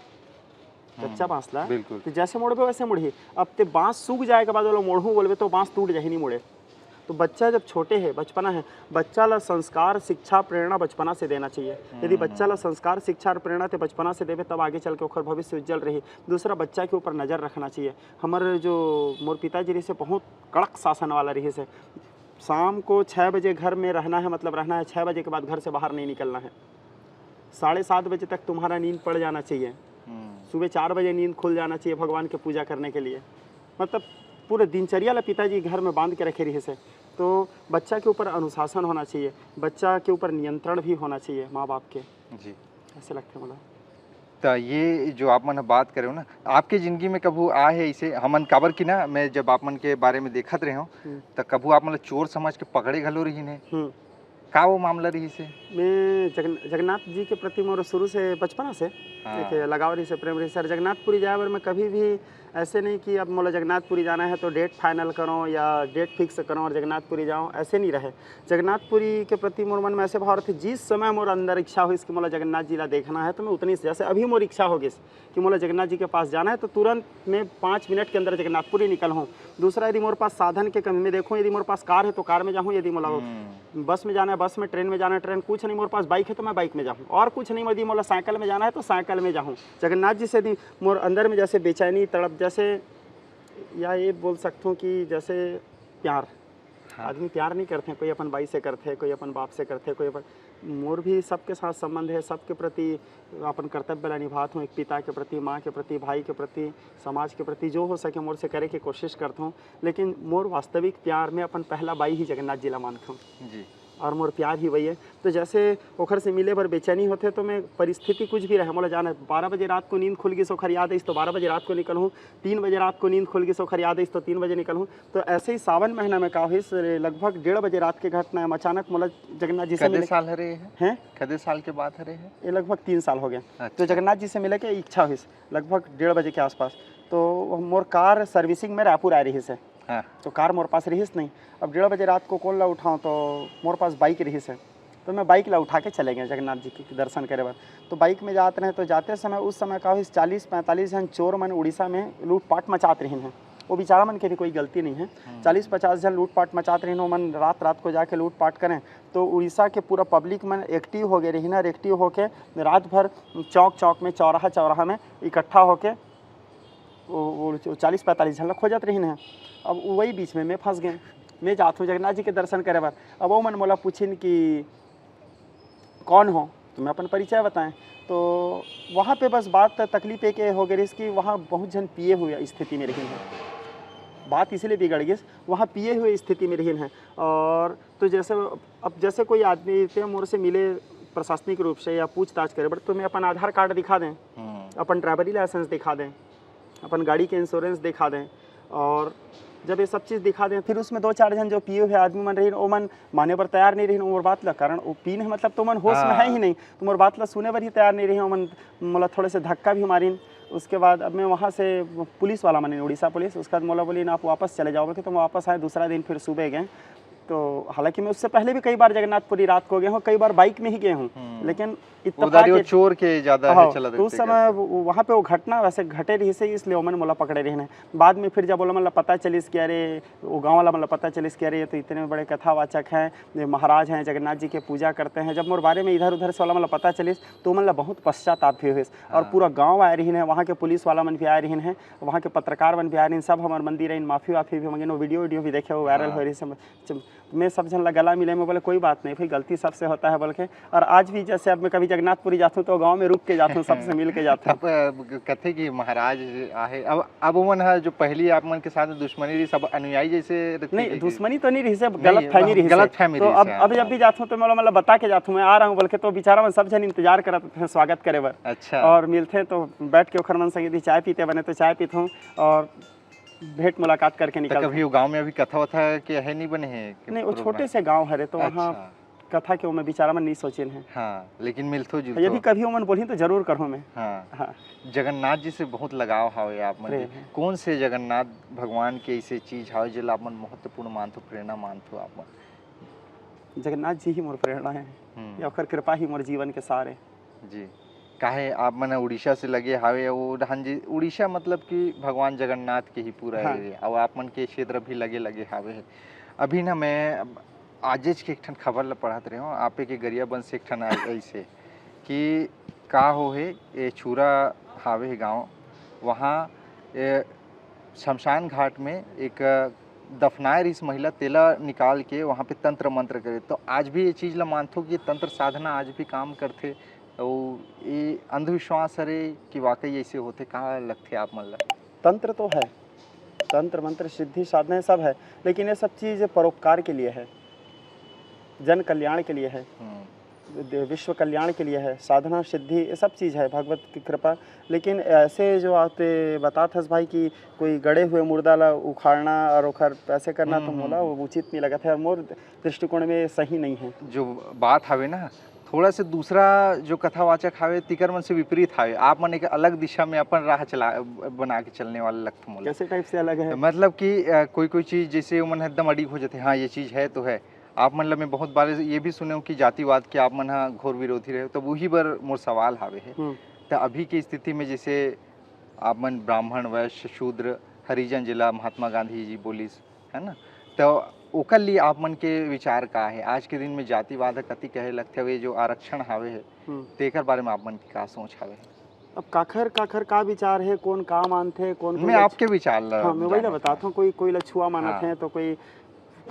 कच्चा बांस ला बिल्कुल। तो जैसे मोड़बे वैसे मुड़ही। अब ते बांस सूख जाए के बाद ओला मोड़हू बोलबे तो बांस टूट जाही, नहीं मुड़े। तो बच्चा जब छोटे है, बचपना है, बच्चा ला संस्कार, शिक्षा, प्रेरणा बचपना से देना चाहिए। यदि बच्चा ला संस्कार, शिक्षा और प्रेरणा ते बचपना से देबे, तब आगे चल के ओकर भविष्य उज्जवल रही। दूसरा, बच्चा के ऊपर नज़र रखना चाहिए। हमर जो मोर पिताजी रहिस हे, बहुत कड़क शासन वाला रहिस हे। शाम को छः बजे घर में रहना है, मतलब रहना है, छः बजे के बाद घर से बाहर नहीं निकलना है। साढ़े सात बजे तक तुम्हारा नींद पड़ जाना चाहिए। हम्म, सुबह चार बजे नींद खुल जाना चाहिए भगवान के पूजा करने के लिए। मतलब पूरे दिनचर्या ला पिताजी घर में बांध के रखे रहिस हे। तो बच्चा के ऊपर अनुशासन होना चाहिए, बच्चा के ऊपर नियंत्रण भी होना चाहिए माँ बाप के, जी। ऐसे लगथे मोला। त ये जो आप मन ह बात करे हो ना, आपके जिंदगी में कभू आए हे इसे हमन, काबर कि ना, मैं जब आप मन के बारे में देखत रहे हूँ, हम्म। त कभू आप मन ला चोर समझ के पकड़े घलो रहिन हे। हम्म। का वो मामला रहिस हे? मैं जगन-, जगन्नाथ जी के प्रति मोर शुरू से, बचपना से हाँ। एक लगाव रहिस हे, प्रेम रहिस हे। जगन्नाथपुरी जाए बर मैं कभी भी ऐसे नहीं कि अब मोला जगन्नाथपुरी जाना है तो date final करो या date fix करो और जगन्नाथपुरी जाओ, ऐसे नहीं रहे। जगन्नाथपुरी के प्रति मोर मन में ऐसे भाव रहिथे, जिस समय मोर अंदर इच्छा होइस कि मोला जगन्नाथ जी ला देखना है, तो मैं उतनी, जैसे अभी मोर इच्छा हो गइस कि मोला जगन्नाथ जी के पास जाना है, तो तुरंत मैं पाँच मिनट के अंदर जगन्नाथपुरी निकल हूँ। दूसरा, यदि मोर पास साधन के कमी में देखूँ, यदि मोर पास कार है तो कार में जाऊँ, यदि मोला बस में जाना है बस में, ट्रेन में जाना है ट्रेन, कुछ नहीं मोर पास बाइक है तो मैं बाइक में जाऊँ, और कुछ नहीं, यदि मोला साइकिल में जाना है तो साइकिल में जाऊँ। जगन्नाथ जी से यदि मोर अंदर में जैसे बेचैनी, तड़प, जैसे या ये बोल सकता हूँ कि जैसे प्यार, हाँ। आदमी प्यार नहीं करते, कोई अपन बाई से करते, कोई अपन बाप से करते, कोई अपन, मोर भी सबके साथ संबंध है, सबके प्रति अपन कर्तव्य ला निभात हूँ, एक पिता के प्रति, माँ के प्रति, भाई के प्रति, समाज के प्रति, जो हो सके मोर से करे के कोशिश करता हूँ। लेकिन मोर वास्तविक प्यार में अपन पहला बाई ही जगन्नाथ जी ला मानता हूँ। जी। और मोर प्यार ही वही है। तो जैसे ओखर से मिले बर बेचैनी होथे, तो मैं परिस्थिति कुछ भी रहे, मोला जाना है, बारह बजे रात को नींद खुल गिस, ओखर याद आइस तो बारह बजे रात को निकलहूँ, तीन बजे रात को नींद खुल गिस, ओखर याद आइस तो तीन बजे निकलहूँ। तो ऐसे ही सावन महीना में का होइस, लगभग डेढ़ बजे रात के घटना है, अचानक मोला जगन्नाथ जी से कदे मिले। साल हरे है? हैं? कदे साल के बात हरे है? ये लगभग तीन साल हो गए। अच्छा। तो जगन्नाथ जी से मिले के इच्छा होइस लगभग डेढ़ बजे के आसपास। तो मोर कार सर्विसिंग में रायपुर आए रहिस है। हाँ। तो कार मोर पास रहिस नहीं। अब डेढ़ बजे रात को कौन ला उठाऊँ, तो मोर पास बाइक रहिस है। तो मैं बाइक ला उठा के चले गए जगन्नाथ जी के दर्शन करे बर। तो बाइक में जात रहे, तो जाते समय उस समय का होइस, चालीस पैंतालीस झन चोर मन उड़ीसा में लूटपाट मचात रहिन है। वो बेचारा मन के भी कोई गलती नहीं है। चालीस पचास झन लूटपाट मचात रहिन, वो मन रात रात को जाके लूटपाट करें। तो उड़ीसा के पूरा पब्लिक मन एक्टिव हो गए रहिन, और एक्टिव होके रात भर चौक चौक में, चौराहा चौराहा में इकट्ठा होके वो, वो चालीस पैंतालीस झन ला खोजत रहिन है। अब वही बीच में मैं फंस गए। मैं जात हूँ जगन्नाथ जी के दर्शन करे बर। अब वो मन मोला पूछिन कि कौन हो, तो मैं अपन परिचय बताएं। तो वहाँ पे बस बात, तकलीफ एक ये हो गई रहिस कि वहाँ बहुत झन पिए हुए स्थिति में रहिन है। बात इसीलिए बिगड़ गई, वहाँ पिए हुए स्थिति में रहिन है। और तो जैसे, अब जैसे कोई आदमी ते मोर से मिले प्रशासनिक रूप से या पूछताछ करे बर, तो मैं अपन आधार कार्ड दिखा दें, हम्म। अपन ड्राइवरी लाइसेंस दिखा दें, अपन गाड़ी के इंश्योरेंस दिखा दें। और जब ये सब चीज़ दिखा दें, फिर उसमें दो चार झन जो पिए हुए आदमी मन रहिन, वो मन माने बर तैयार नहीं रहिन मोर बात ला। कारण वो पीन है, मतलब, तो मन होश में है हाँ। ही नहीं, तो मोर बात ला सुने बर ही तैयार नहीं रहिन। वो मन मोला थोड़े से धक्का भी मारिन। उसके बाद अब मैं वहाँ से, पुलिस वाला मन, उड़ीसा पुलिस, उसके बाद मोला बोलिन, "आप वापस चले जाओ," कि तो मैं वापस आए। दूसरा दिन फिर सुबह गए। तो हालांकि मैं उससे पहले भी कई बार जगन्नाथपुरी रात को गया हूँ, कई बार बाइक में ही गया हूँ, हम्म। लेकिन उधारी वो इत्तेफाक चोर के ज्यादा हाँ, है चला तो उस देखते समय वो, वो वहाँ पे वो घटना वैसे घटे रही से, इसलिए वो मन मोला पकड़े रहे हैं। बाद में फिर जब वो मन ला पता चलिस कि अरे, वो गाँव वाला मन ला पता चलिस कि अरे, ये तो इतने बड़े कथावाचक हैं, ये महाराज हैं, जगन्नाथ जी के पूजा करते हैं, जब मोर बारे में इधर उधर से वाला मन ला पता चलिस, तो वो मन ला बहुत पश्चाताप भी होइस। और हाँ। पूरा गाँव आए रहिन है, वहाँ के पुलिस वाला मन भी आए रहिन है, वहाँ के पत्रकार मन भी आए रहिन, सब हमर मंदिर आइन, माफी वाफी भी मंगिन, वो वीडियो वीडियो भी देखे, वो वायरल हाँ। हो रही है। मैं सब झन ला गला मिले, मैं बोले, "कोई बात नहीं भाई, गलती सबसे होता है," बोल के। और आज भी जैसे अब मैं कभी जगन्नाथपुरी जाता हूँ, तो गाँव में रुक के जाता हूँ, सबसे मिल के जाता हूँ। अब, अ, कथे कि महाराज आहे, अब, अब उमन ह जो पहली आप मन के साथ दुश्मनी रही, सब अनुयायी जैसे रखते नहीं, थे। दुश्मनी तो नहीं रही से, नहीं, गलत फहमी रही से। गलतफहमी तो रही अब, से, अब हाँ। जब भी जाता हूँ, तो मैं बोला, "मैं बता के जाता हूँ, मैं आ रहा हूँ," बोल के। तो बेचारा मन सब झन इंतजार करत हैं स्वागत करे बर। अच्छा। और मिलते हैं, तो बैठ के ओखर मन संगे चाय पीते बने, तो चाय पीता हूँ और भेंट मुलाकात करके तो निकलते कभी वो गांव में अभी कथा वथा के है नहीं बने हैं कि नहीं, वो program? छोटे से गांव हरे, तो वहाँ अच्छा। कथा के मैं बेचारा मन नहीं सोचिन है। हाँ, लेकिन मिलथो जुलथो। यदि कभी वो मन बोलही, तो जरूर करहूँ मैं। हाँ। हाँ। जगन्नाथ जी से बहुत लगाव हावे आप मन प्रेम के। है। कौन से जगन्नाथ भगवान के ऐसे चीज हावे, जेला आप मन महत्वपूर्ण मानथो, प्रेरणा मानथो आप मन? जगन्नाथ जी ही मोर प्रेरणा है, हम्म। या ओकर कृपा ही मोर जीवन के सार है। जी। काहे आप मन उड़ीसा से लगे हावे, वो डहन जी, उड़ीसा मतलब कि भगवान जगन्नाथ के ही पूरा हाँ। area, और आप मन के क्षेत्र भी लगे लगे हावे है। अभी ना मैं आजेच के एक ठन खबर ल पढ़त रहे हूँ, आपे के गरियाबंद से एक ठन आ-, ऐसे कि का हो है, ये छुरा हावे है गाँव, वहाँ ये शमशान घाट में एक दफनाए रहिस महिला, तेला निकाल के वहाँ पे तंत्र मंत्र करे। तो आज भी ये चीज ला मानथो कि तंत्र साधना आज भी काम करथे? और ये अंधविश्वास हरे कि वाकई ऐसे होथे? कहाँ लगथे आप मन ला? तंत्र तो है, तंत्र मंत्र सिद्धि साधना सब है, लेकिन ये सब चीज़ परोपकार के लिए है, जन कल्याण के लिए है, हम्म। दे- विश्व कल्याण के लिए है। साधना सिद्धि ये सब चीज़ है, भगवत की कृपा। लेकिन ऐसे जो आप बतात हस भाई कि कोई गड़े हुए मुर्दा ला उखाड़ना और ओखर ऐसे करना, तो हम्म, मोला हम्म। वो उचित नहीं लगत है और मोर दृष्टिकोण में ये सही नहीं है। जो बात हवे ना, थोड़ा से दूसरा जो कथावाचक हवे, तिकर मन से विपरीत हवे। आप मन एक अलग दिशा में अपन राह चला, बना के चलने वाले लगथे मोला। कैसे टाइप से अलग है? मतलब कि, अ, कोई कोई चीज जैसे उमन एकदम अडिग हो जाथे, हाँ, ये चीज है तो है। आप मन ला मैं बहुत बार ये भी सुने हूँ कि जातिवाद के आप मन हा घोर विरोधी रहे, तो वही बर मोर सवाल हावे है। हम्म। तो अभी की स्थिति में जैसे आप मन ब्राह्मण, वैश्य, शूद्र, हरिजन, जेला महात्मा गांधी जी बोलिस, है ना, तो ओकर लिए आप मन के विचार का है? आज के दिन में जातिवाद ह कति कहे लगथे, ये जो आरक्षण हावे है, हम्म। तेकर बारे में आप मन के का सोच हावे? अब काखर काखर का विचार है, कौन का मानथे, कौन कोई मैं ला- आपके विचार ला हाँ, मैं वही ला जानना बताता हूँ। कोई कोई ला छुआ मानत हाँ। है, तो कोई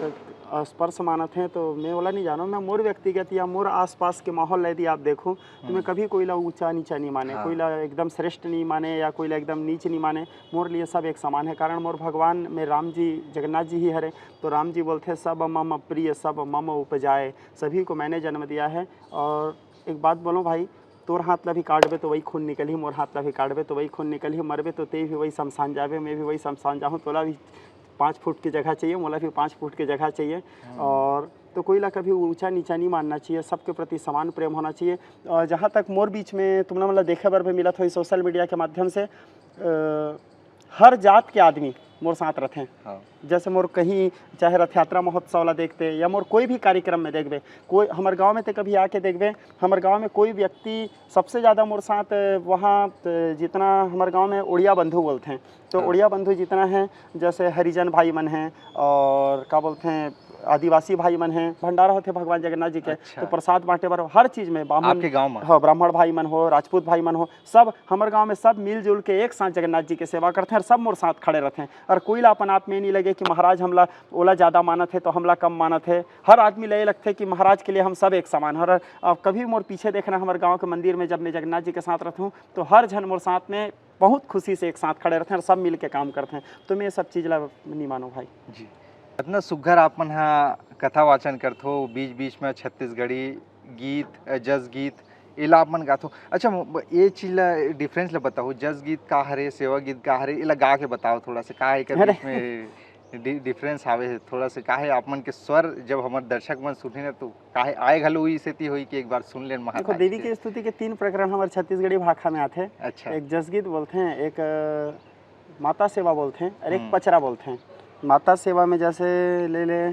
स्पर्श मानत हे, तो मैं ओला नहीं जानों। मैं मोर व्यक्तिगत या मोर आसपास के माहौल ला यदि आप देखो, तो मैं कभी कोई ला ऊंचा नीचा नहीं माने, हाँ। कोई ला एकदम श्रेष्ठ नहीं माने या कोई ला एकदम नीच नहीं माने। मोर लिए सब एक समान है, कारण मोर भगवान में राम जी, जगन्नाथ जी ही हरे। तो राम जी बोलते, "सब मम प्रिय, सब मम उपजाए", सभी को मैंने जन्म दिया है। और एक बात बोलो भाई, तोर हाथ ला भी काटबे तो वही खून निकलही, मोर हाथ ला भी काटबे तो वही खून निकलही, मरबे तो ते भी वही शमशान जाबे, मैं भी वही शमशान जाहूँ। तोला भी पाँच फुट की जगह चाहिए, मोला भी पाँच फुट की जगह चाहिए। और तो कोई ला कभी ऊंचा नीचा नहीं मानना चाहिए, सबके प्रति समान प्रेम होना चाहिए। और जहाँ तक मोर बीच में तुमने मतलब देखे बर भी मिला था सोशल मीडिया के माध्यम से, अ, हर जात के आदमी मोर साथ रथे। हाँ। जैसे मोर कहीं चाहे रथ यात्रा महोत्सव ला देखते या मोर कोई भी कार्यक्रम में देखबे, कोई हमर गांव में ते कभी आके देखबे, हमर गांव में कोई व्यक्ति सबसे ज़्यादा मोर साथ वहाँ, जितना हमर गांव में उड़िया बंधु बोलते हैं, तो हाँ। उड़िया बंधु जितना है, जैसे हरिजन भाई मन हैं और का बोलते हैं, आदिवासी भाई मन हैं, भंडारा होते भगवान जगन्नाथ जी के, अच्छा। तो प्रसाद बांटे बर हर चीज़ में बामन, आपके गांव में? हाँ, ब्राह्मण भाई मन हो, राजपूत भाई मन हो, सब हमर गांव में सब मिलजुल के एक साथ जगन्नाथ जी के सेवा करते हैं और सब मोर साथ खड़े रहते हैं। और कोई ला अपन आप में नहीं लगे कि महाराज हमला ओला ज़्यादा मानत है तो हमला कम मानत है। हर आदमी ला ये लगते कि महाराज के लिए हम सब एक समान हैं। और अब कभी मोर पीछे देखना, हमर गांव के मंदिर में जब मैं जगन्नाथ जी के साथ रहता हूँ, तो हर झन मोर साथ में बहुत खुशी से एक साथ खड़े रहते हैं और सब मिल के काम करते हैं। तो मैं ये सब चीज़ ला नहीं मानो भाई। जी, इतना सुघर आप मन हा कथा वाचन करथो, बीच बीच में छत्तीसगढ़ी गीत, अ, जस गीत, एला आप मन गाथो। अच्छा, म-, ब-, ये चीज ला, डिफरेंस ला बताओ, जस गीत का हरे, सेवा गीत का हरे, एला गा के बताओ थोड़ा सा, का एकर अरे। बीच में डि-, डिफरेंस आवे है थोड़ा सा, काहे आप मन के स्वर जब हमर दर्शक मन सुनही ना, तो काहे आए घलो ई सेती होई कि एक बार सुन लेन महाराज देखो, देवी के। की स्तुति के तीन प्रकरण हमर छत्तीसगढ़ी भाखा में आथे। अच्छा। एक जसगीत बोलथे, एक, अ, माता सेवा बोलथे और एक हम्म। पचरा बोलथे। माता सेवा में जैसे ले ले,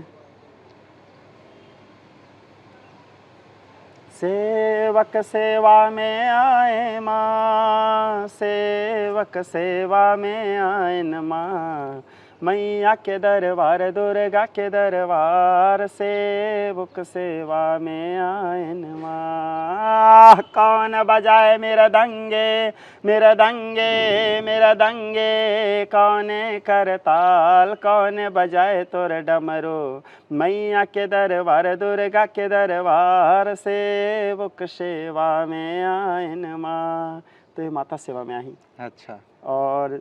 सेवक सेवा में आए माँ, सेवक सेवा में आएन माँ, मैया के दरबार, दुर्गा के दरबार, सेवक सेवा में आएन माँ। कौन बजाए मृदंगे, मृदंगे, मृदंगे, कौन करताल, कौन बजाए तोर डमरू, मैया के दरबार, दुर्गा के दरबार, सेवक सेवा में आएन माँ। तो ये माता सेवा में आही। अच्छा। और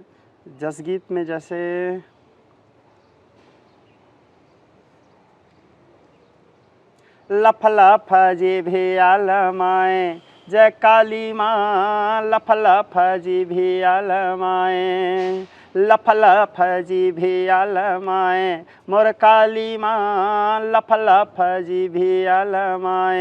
जसगीत में जैसे लफ लफ जी भी आलमाए, जय काली माँ, लफ लफ जी भी आलमाए, लफ लफ जी भी आलमाए, मोर काली माँ, लफ लफ जी भी आलमाए।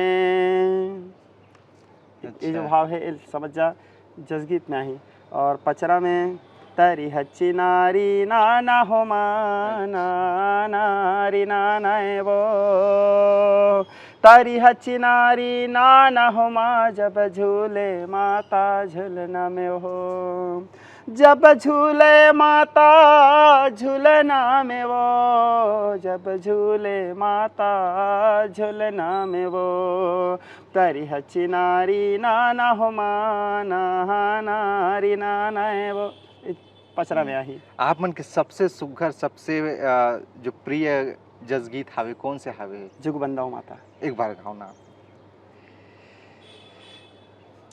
ये जो अच्छा। भाव है, ये समझ जा, जसगीत में आही। और पचरा में, "तरी ह चिनारी नाना हो माँ, अच्छा। नाना री नाना ए वो, तरी ह चिनारी नाना हो माँ, जब झूले माता झुलना में हो, जब झूले माता झुलना में वो, जब झूले माता झुलना में वो, तरी ह चिनारी नाना हो माँ, नाना री नाना ए वो।" पचरा में आही। आप मन के सबसे सुघर, सबसे, अ, जो प्रिय जसगीत हावे, कौन से हावे? जुग बंदा हो माता। एक बार गाओ ना।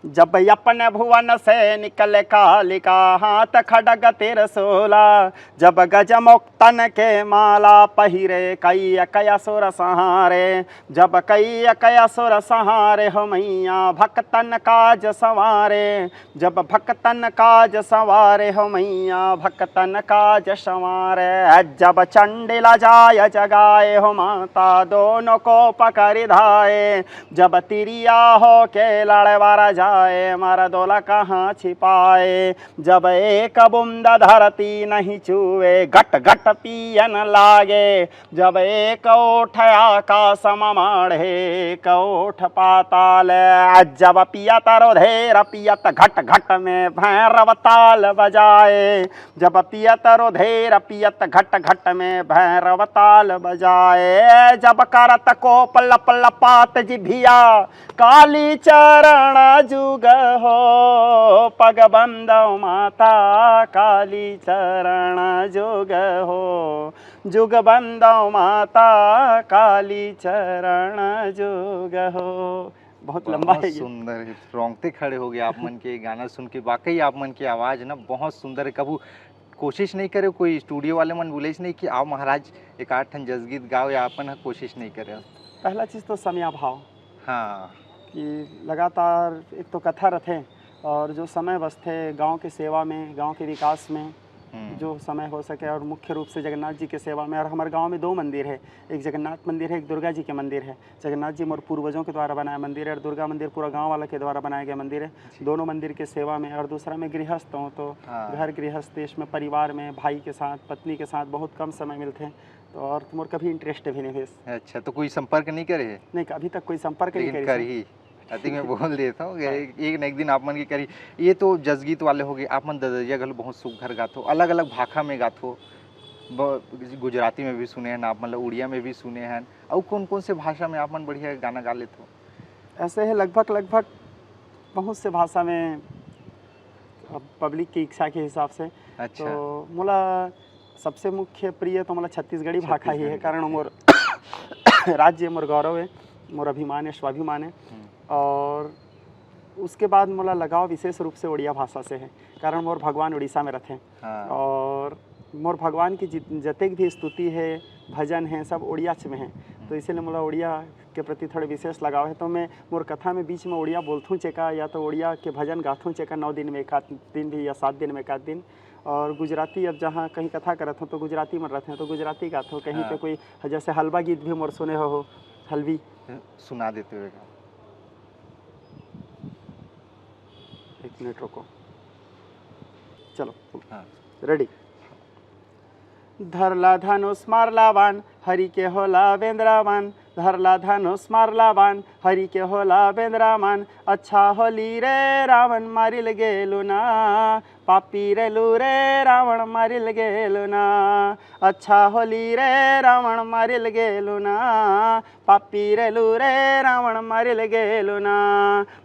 जब अपन भुवन से निकले कालिका, हाथ खड़ग त्रिशूला, जब गज मुक्तन के माला पहिरे कई एक असुर संहारे, जब कई एक असुर संहारे हो मैया भक्तन काज संवारे, जब भक्तन काज संवारे हो मैया भक्तन काज संवारे, जब चंडिला जाय जगाए हो माता दोनों को पकड़ धाए, जब तिरिया हो के लड़वार जाए, मर दोला कहाँ छिपाए। जब एक बूंद धरती नहीं छुए, घट घट पियन लागे। जब एक ओठ आकाश म माढ़े, एक ओठ पाताल। जब पियत रुधिर पियत घट घट में भैरव ताल बजाए। जब पियत रुधिर पियत घट घट में भैरव ताल बजाए। जब करत कोप लप लपात जिभिया, काली चरण जुग हो, पग बंदव माता काली चरण जुग हो, जुग बंदव माता काली चरण जुग हो। बहुत बहुत लंबा है ये। सुंदर है, रोंगटे खड़े हो गए आप मन के गाना सुन के। वाकई आप मन की आवाज़ ना बहुत सुंदर है। कभू कोशिश नहीं करे, कोई स्टूडियो वाले मन बोले नहीं कि आओ महाराज एक आध ठन जसगीत गाओ, या अपन ह कोशिश नहीं करे? पहला चीज़ तो समय अभाव। हाँ। कि लगातार एक तो कथा रथे और जो समय बचथे गांव के सेवा में, गांव के विकास में, हम्म। जो समय हो सके, और मुख्य रूप से जगन्नाथ जी के सेवा में। और हमारे गांव में दो मंदिर है, एक जगन्नाथ मंदिर है, एक दुर्गा जी के मंदिर है। जगन्नाथ जी मोर पूर्वजों के द्वारा बनाया मंदिर है और दुर्गा मंदिर पूरा गांव वाला के द्वारा बनाया गया मंदिर है। जी। दोनों मंदिर के सेवा में। और दूसरा, मैं गृहस्थ हूँ, तो हाँ। घर गृहस्थ, इसमें परिवार में भाई के साथ, पत्नी के साथ बहुत कम समय मिलथे, तो और मोर कभी इंटरेस्ट भी नहीं हुए। अच्छा, तो कोई संपर्क नहीं करे है? नहीं, अभी तक कोई संपर्क नहीं लेकिन करे कर सर। ही। अति मैं बोल देता हूँ, हाँ। एक, एक न एक दिन आप मन के करी। ये तो जसगीत वाले हो गए, आप मन ददरिया घलो बहुत सुघर गाथो, अलग-अलग भाखा में गाथो। ब-, गुजराती में भी सुने हैं आप, मतलब उड़िया में भी सुने हैं। अउ कौन-कौन से भाषा में आप मन बढ़िया गाना गा लेथो? ऐसे है लगभग, लगभग बहुत से भाषा में, अब पब्लिक की इच्छा के हिसाब से। अच्छा। तो मोला सबसे मुख्य प्रिय तो मोला छत्तीसगढ़ी भाखा ही है, छत्तीसगढ़ी। कारण मोर राज्य, मोर गौरव है, मोर अभिमान है, स्वाभिमान है। हम्म। और उसके बाद मोला लगाव विशेष रूप से उड़िया भाषा से है, कारण मोर भगवान उड़ीसा में रथे। हाँ। और मोर भगवान की जित-, जतेक भी स्तुति है, भजन है, सब उड़ियाच में है। हम्म। तो इसीलिए मोला उड़िया के प्रति थोड़े विशेष लगाव है। तो मैं मोर कथा में बीच में उड़िया बोलथूँ चेका, या तो उड़िया के भजन गाथूँ चेका, नौ दिन में एक आध दिन भी, या सात दिन में एक आध दिन। और गुजराती, अब जहाँ कहीं कथा करत हूँ तो गुजराती में रहते हैं, तो गुजराती गाथूँ। कहीं हाँ। पे कोई, जैसे हलवा गीत भी मोर सुने हो, हो, हलवी। सुना देते हुए गाओ। एक मिनट रुको, चलो। हाँ। रेडी। धरला धनुष मारला बान, हरि के होला बेंदरा बान। धरला धनुष मारला बान, हरि के होला बेंदरा बान। अच्छा होली रे रावण मारिल गेलु ना, पापी रेलु रे रावण मारिल गेलु ना। अच्छा होली रे रावण मारिल गेलु ना, पापी रेलु रे रावण मारिल गेलु ना।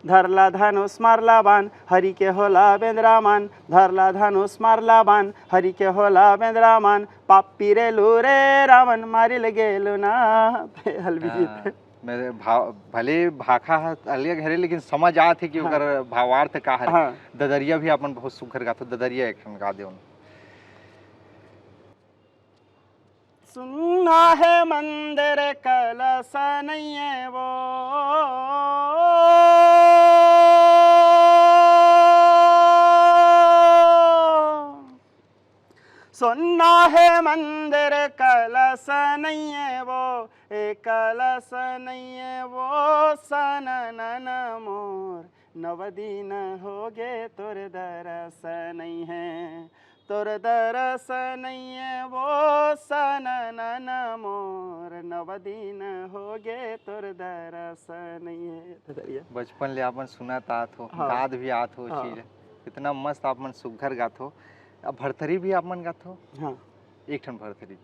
धरला धनुष मारला बान, हरि के होला बेंदरा बान। धरला धनुष मारला बान, हरि के होला बेंदरा बान। पापी रेलु रे रावण मारिल गेलु ना। हलवी गीत। हाँ, मैं भाव, भले भाखा ह अलग हरे, लेकिन समझ आत हे कि हाँ। ओकर भावार्थ का हरे। हाँ। ददरिया भी अपन बहुत सुघर गाथो, ददरिया एक ठन गा देव ना। सुन्ना हे मंदिर कलश नइये वो। सुन्ना हे मंदिर कलश नइये वो, ए कलश नइये वो, सननन मोर नव दिन होगे तोर दरस नइहे। तोर दरस नइये वो सननन मोर, नव दिन होगे तोर दरस नइये। ददरिया। बचपन ले अपन सुनत आत हो, हाँ। गात भी आत हो हाँ। चीज। इतना मस्त आप मन सुघर गात हो। अब भरथरी भी आप मन गात हो? हाँ। एक ठन भरथरी।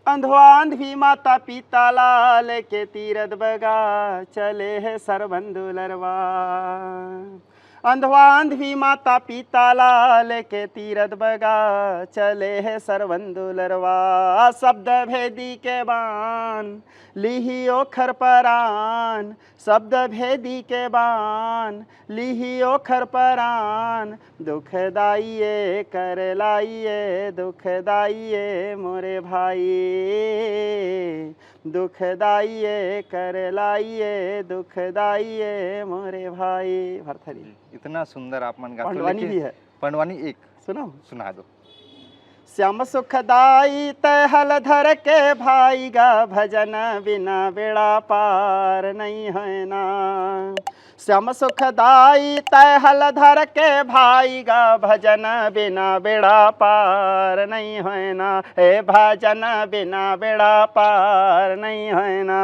अंधवा अंधवी माता पिता ला लेके तीरथ बगा चले हे सरवन दुलरवा। अंधवा अंधवी माता पिता ला लेके तीरथ बगा चले हे सरवन दुलरवा। शब्द भेदी के बान लिही ओखर परान, शब्द भेदी के बान लिही ओखर परान। दुखदाई ए कर लाई ए, दुखदाई ए मोरे भाई, दुखदाई ए कर लाई ए, दुखदाई ए मोरे भाई। भरथरी। इतना सुंदर आप मन गाथो, पंडवानी लेकिन भी है। पंडवानी एक सुनाओ। सुना दो। श्याम सुखदाई तै हल धर के भाई गा, भजन बिना बेड़ा पार नहीं है ना। श्याम सुखदाई तै हल धर के भाई गा, भजन बिना बेड़ा पार नहीं है ना। हे भजन बिना बेड़ा पार नहीं है ना।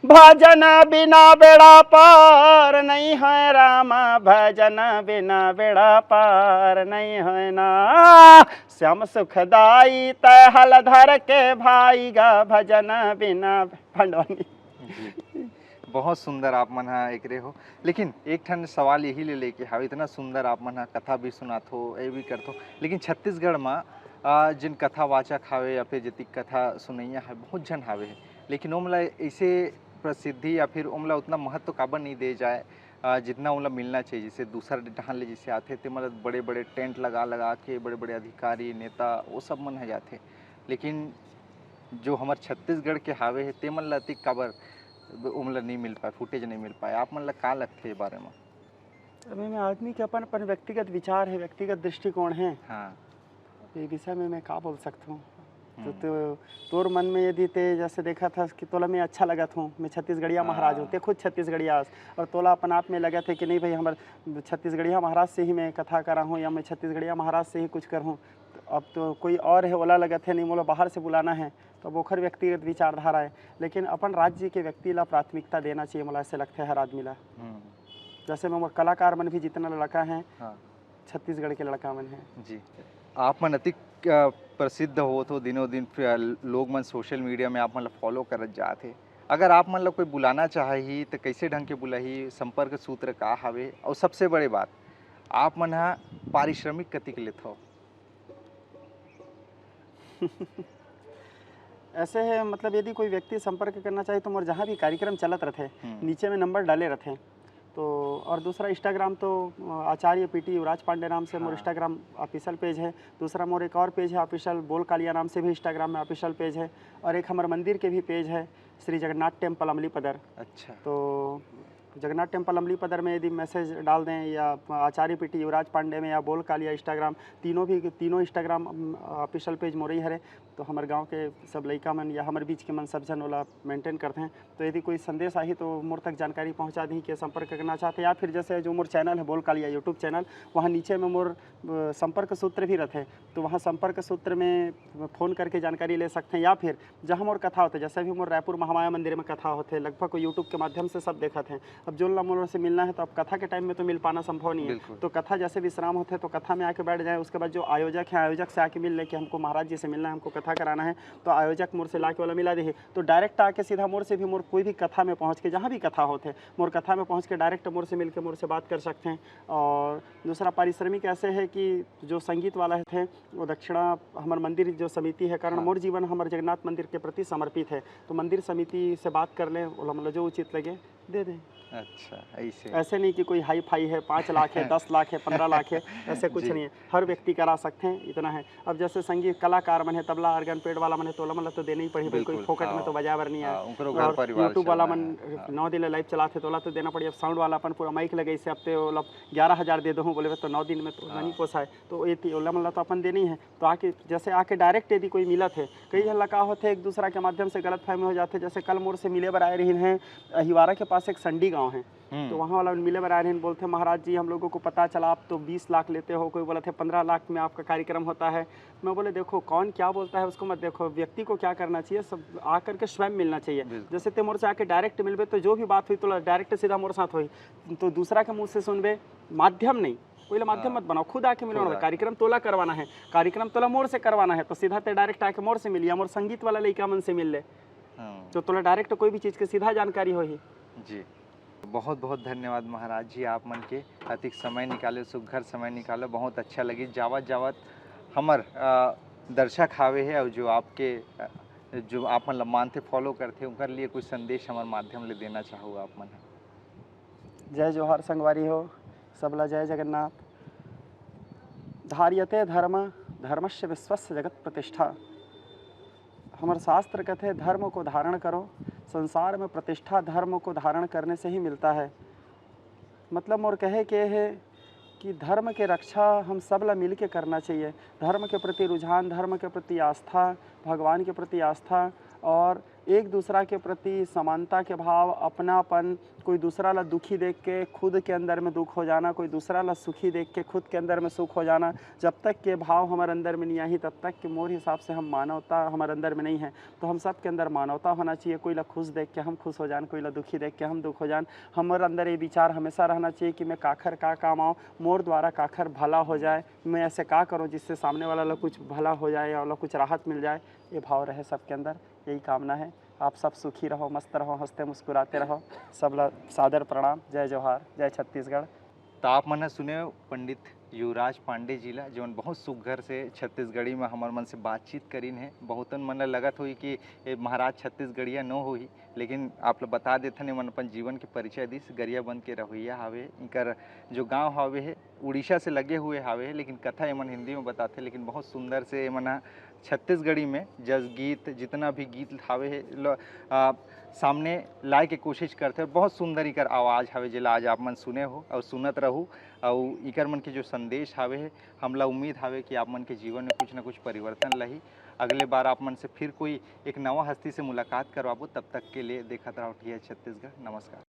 भजन बिना बेड़ा पार नहीं है राम, भजन बिना बेड़ा पार नहीं है ना। श्याम सुखदाई तै हल धर के भाई गा, भजन बिना पंडवानी। जी। बहुत सुंदर आप मन ह एकरे हो, लेकिन एक ठन सवाल यही ले लेके हावे, इतना सुंदर आप मन ह कथा भी सुनात हो, ये भी करत हो, लेकिन छत्तीसगढ़ म, अ, जिन कथावाचक हावे या फिर जतिक कथा सुनैया है, बहुत झन हावे हे, लेकिन ओमला ऐसे प्रसिद्धि या फिर ओमला उतना महत्व काबर नहीं दे जाए, अ, जितना ओमला मिलना चाहिए? जैसे दूसर डहान ले जैसे आथे, ते मतलब बड़े-बड़े टेंट लगा-लगा के बड़े-बड़े अधिकारी, नेता, वो सब मन ह जाथे, लेकिन जो हमर छत्तीसगढ़ के हावे हे, ते मन ला अतिक काबर ओमला नहीं मिल पाए, फुटेज नहीं मिल पाए? आप मन ला का लगथे ये बारे में? अभी में आदमी के अपन-अपन व्यक्तिगत विचार हे, व्यक्तिगत दृष्टिकोण हे। हाँ। ये विषय में मैं का बोल सकत हूँ? तो, हम्म। तो तोर मन में यदि ते जैसे देखत हस कि तोला मैं अच्छा लगत हूँ, मैं छत्तीसगढ़िया महाराज हूँ, हाँ। ते खुद छत्तीसगढ़िया हस, और तोला अपन आप में लगत हे कि नहीं भाई, हमर छत्तीसगढ़िया महाराज से ही मैं कथा करा हूँ या मैं छत्तीसगढ़िया महाराज से ही कुछ कर हूँ। तो अब तो कोई और है, ओला लगत है, नहीं, मोला बाहर से बुलाना है, तो अब ओखर व्यक्तिगत विचारधारा है। लेकिन अपन राज्य के व्यक्ति ला प्राथमिकता देना चाहिए, मोला ऐसे लगता है, हर आदमी ला। हम्म। जैसे में मोर कलाकार मन भी जितना लड़का हैं, हाँ। छत्तीसगढ़ के लड़का मन हैं। जी। आप मन अतिक, अ, प्रसिद्ध होत हो, दिनों दिन, अ, लोग मन सोशल मीडिया में आप मन ला फॉलो करत जात हे। अगर आप मन ला कोई बुलाना चाहही, तो कैसे ढंग के बुलाही? संपर्क सूत्र का हवे? और सबसे बड़े बात, आप मन ह पारिश्रमिक कतिक लेथव? ऐसे है, मतलब, यदि कोई व्यक्ति संपर्क करना चाहे, तो मोर जहाँ भी कार्यक्रम चलत रहथे, हम्म। नीचे में नंबर डाले रहथे। तो और दूसरा, Instagram तो, अ, आचार्य पीटी युवराज पांडे नाम से मोर, हाँ। Instagram ऑफिशियल पेज है। दूसरा, मोर एक और पेज है ऑफिशियल, बोल कालिया नाम से भी Instagram में ऑफिशियल पेज है। और एक हमर मंदिर के भी पेज है, श्री जगन्नाथ टेम्पल अमली पदर। अच्छा। तो जगन्नाथ टेम्पल अमली पदर में यदि मैसेज डाल दें या आचार्य पीटी युवराज पांडे में या बोल कालिया Instagram, तीनों भी, तीनों Instagram, अम, ऑफिशियल पेज मोरई हरे। तो हमर गांव के सब लइका मन या हमर बीच के मन, सब झन ओला मेंटेन करथे। तो यदि कोई संदेश आही, तो मोर तक जानकारी पहुंचा दी के संपर्क करना चाहते, या फिर जैसे जो मोर चैनल है बोल कालिया YouTube चैनल, वहाँ नीचे में मोर, अ, संपर्क सूत्र भी रहते, तो वहाँ संपर्क सूत्र में फ़ोन करके जानकारी ले सकते हैं, या फिर जहाँ मोर कथा होथे, जैसे भी मोर रायपुर महामाया मंदिर में कथा होथे, लगभग कोई YouTube के माध्यम से सब देखत हैं। अब जोन ला मोर से मिलना है, तो अब कथा के टाइम में तो मिल पाना संभव नहीं है। बिल्कुल। तो कथा जैसे विश्राम होथे, तो कथा में आके बैठ जाए, उसके बाद जो आयोजक हैं, आयोजक से आके मिल ले कि हमको महाराज जी से मिलना है, हमको कथा कराना है, तो आयोजक मोर से लाके वाला मिला देही। तो डायरेक्ट आके सीधा मोर से भी, मोर कोई भी कथा में पहुँच के, जहाँ भी कथा होथे, मोर कथा में पहुँच के डायरेक्ट मोर से मिल के मोर से बात कर सकते हैं। और दूसरा, पारिश्रमिक ऐसे है कि जो संगीत वाला है थे, वो दक्षिणा हमर मंदिर जो समिति है, कारण हाँ। मोर जीवन हमर जगन्नाथ मंदिर के प्रति समर्पित है, तो मंदिर समिति से बात कर लें, ओला मतलब जो उचित लगे, दे दें। अच्छा, ऐसे। ऐसे नहीं कि कोई हाई फाई है, पाँच लाख है, दस लाख है, पन्द्रह लाख है, ऐसे कुछ जी। नहीं है, हर व्यक्ति करा सकते हैं, इतना है। अब जैसे संगीत कलाकार मन है, तबला, ऑर्गन, पेड वाला मन है, तो ओला मन ला तो देना ही पड़ही भाई, कोई बिल्कुल, फोकट में हाँ। तो बजावर नहीं है। हाँ, उनको घर और परिवार YouTube वाला चलना मन है, हाँ। नौ दिन ले लाइव चलाथे, तो ओला तो देना पड़ही। अब साउंड वाला अपन पूरा माइक लगे, इससे अब ते ओला ग्यारह हजार दे दहूँ बोले, तो नौ दिन में तो हाँ। नहीं पोसाए, तो ये ती-, ओला मन ला तो अपन देना ही है। तो आके, जैसे आके डायरेक्ट यदि कोई मिलत है, कई हम्म। हल्ला का होथे, एक दूसरा के माध्यम से गलतफहमी हो जाथे। जैसे कल मोर से मिले बर आए रहिन हैं, अहिवारा के पास एक संडी गाँव है, हम्म। तो वहाँ वाला मिले बर आए रहिन, बोलथे, "महाराज जी, हम लोगों को पता चला आप तो बीस लाख लेते हो, कोई बोलथे पन्द्रह लाख में आपका कार्यक्रम होता है।" मैं बोले, "देखो, कौन क्या बोलता है उसको मत देखो, व्यक्ति को क्या करना चाहिए, सब आकर के स्वयं मिलना चाहिए।" बिल्कुल। जैसे ते मोर से आके डायरेक्ट मिलबे तो जो भी बात हुई तो डायरेक्ट सीधा मोर साथ हुई, तो दूसरा के मुँह से सुनबे, माध्यम नहीं, कोई ला माध्यम हाँ। मत बनाओ, खुद आके मिलो खुद ना। आके। कार्यक्रम तोला करवाना है, कार्यक्रम तोला मोर से करवाना है, तो सीधा ते डायरेक्ट आके मोर से मिल या मोर संगीत वाला लइका मन से मिल ले, हाँ। तो तोला डायरेक्ट कोई भी चीज़ के सीधा जानकारी होही। जी, बहुत बहुत धन्यवाद महाराज जी, आप मन के अतिक समय निकाले, सुघर समय निकाले, बहुत अच्छा लगी। जावत जावत हमर, अ, दर्शक हावे है और जो आपके, अ, जो आप मन ला मानथे, फॉलो करथे, उनकर लिए कुछ संदेश हमर माध्यम ले देना चाहू आप मन ह? जय जोहार संगवारी हो, सबला जय जगन्नाथ। धार्यते धर्म, धर्मस्य विश्वस्य जगत प्रतिष्ठा। हमर शास्त्र कहते हैं, "धर्म को धारण करो।" संसार में प्रतिष्ठा धर्म को धारण करने से ही मिलता है। मतलब मोर कहे के है कि धर्म के रक्षा हम सब ला मिल के करना चाहिए। धर्म के प्रति रुझान, धर्म के प्रति आस्था, भगवान के प्रति आस्था और एक दूसरा के प्रति समानता के भाव, अपनापन, कोई दूसरा ला दुखी देख के खुद के अंदर में दुख हो जाना, कोई दूसरा ला सुखी देख के खुद के अंदर में सुख हो जाना, जब तक के भाव हमर अंदर में नहीं आही, तब तक के मोर हिसाब से हम मानवता हमर अंदर में नहीं है। तो हम सब के अंदर मानवता होना चाहिए, कोई ला खुश देख के हम खुश हो जान, कोई ला दुखी देख के हम दुख हो जान। हमर अंदर ये विचार हमेशा रहना चाहिए कि मैं काखर का काम आऊँ, मोर द्वारा काखर भला हो जाए, मैं ऐसे का करूँ जिससे सामने वाला ला कुछ भला हो जाए या ओला कुछ राहत मिल जाए, ये भाव रहे सबके अंदर, यही कामना है। आप सब सुखी रहो, मस्त रहो, हंसते मुस्कुराते रहो। सब ला सादर प्रणाम, जय जोहार, जय छत्तीसगढ़। तो आप मन ह सुने पंडित युवराज पांडे जी ला, जेमन बहुत सुघर से छत्तीसगढ़ी में हमर मन से बातचीत करिन हे। बहुतन मन ला लगत होही कि ए महाराज छत्तीसगढ़िया नो होही, लेकिन आप ला बता देथन, एमन अपन जीवन के परिचय दिस। गरियाबंद के रहवैया हावे, इनकर जो गांव हावे हे उड़ीसा से लगे हुए हावे हे, लेकिन कथा एमन हिंदी में बताथे, लेकिन बहुत सुंदर से एमन ह छत्तीसगढ़ी में जस गीत, जितना भी गीत हावे हे, ल-, आ, सामने लाए के कोशिश करथे। बहुत सुंदर इकर आवाज़ हावे, जेला आज आप मन सुने हो और सुनत रहू। और इकर मन के जो संदेश हावे हे, हमला उम्मीद हावे कि आप मन के जीवन में कुछ ना कुछ परिवर्तन लही। अगले बार आप मन से फिर कोई एक नवा हस्ती से मुलाकात करवाबो। तब तक के लिए देखत रहो टीएच छत्तीसगढ़। नमस्कार।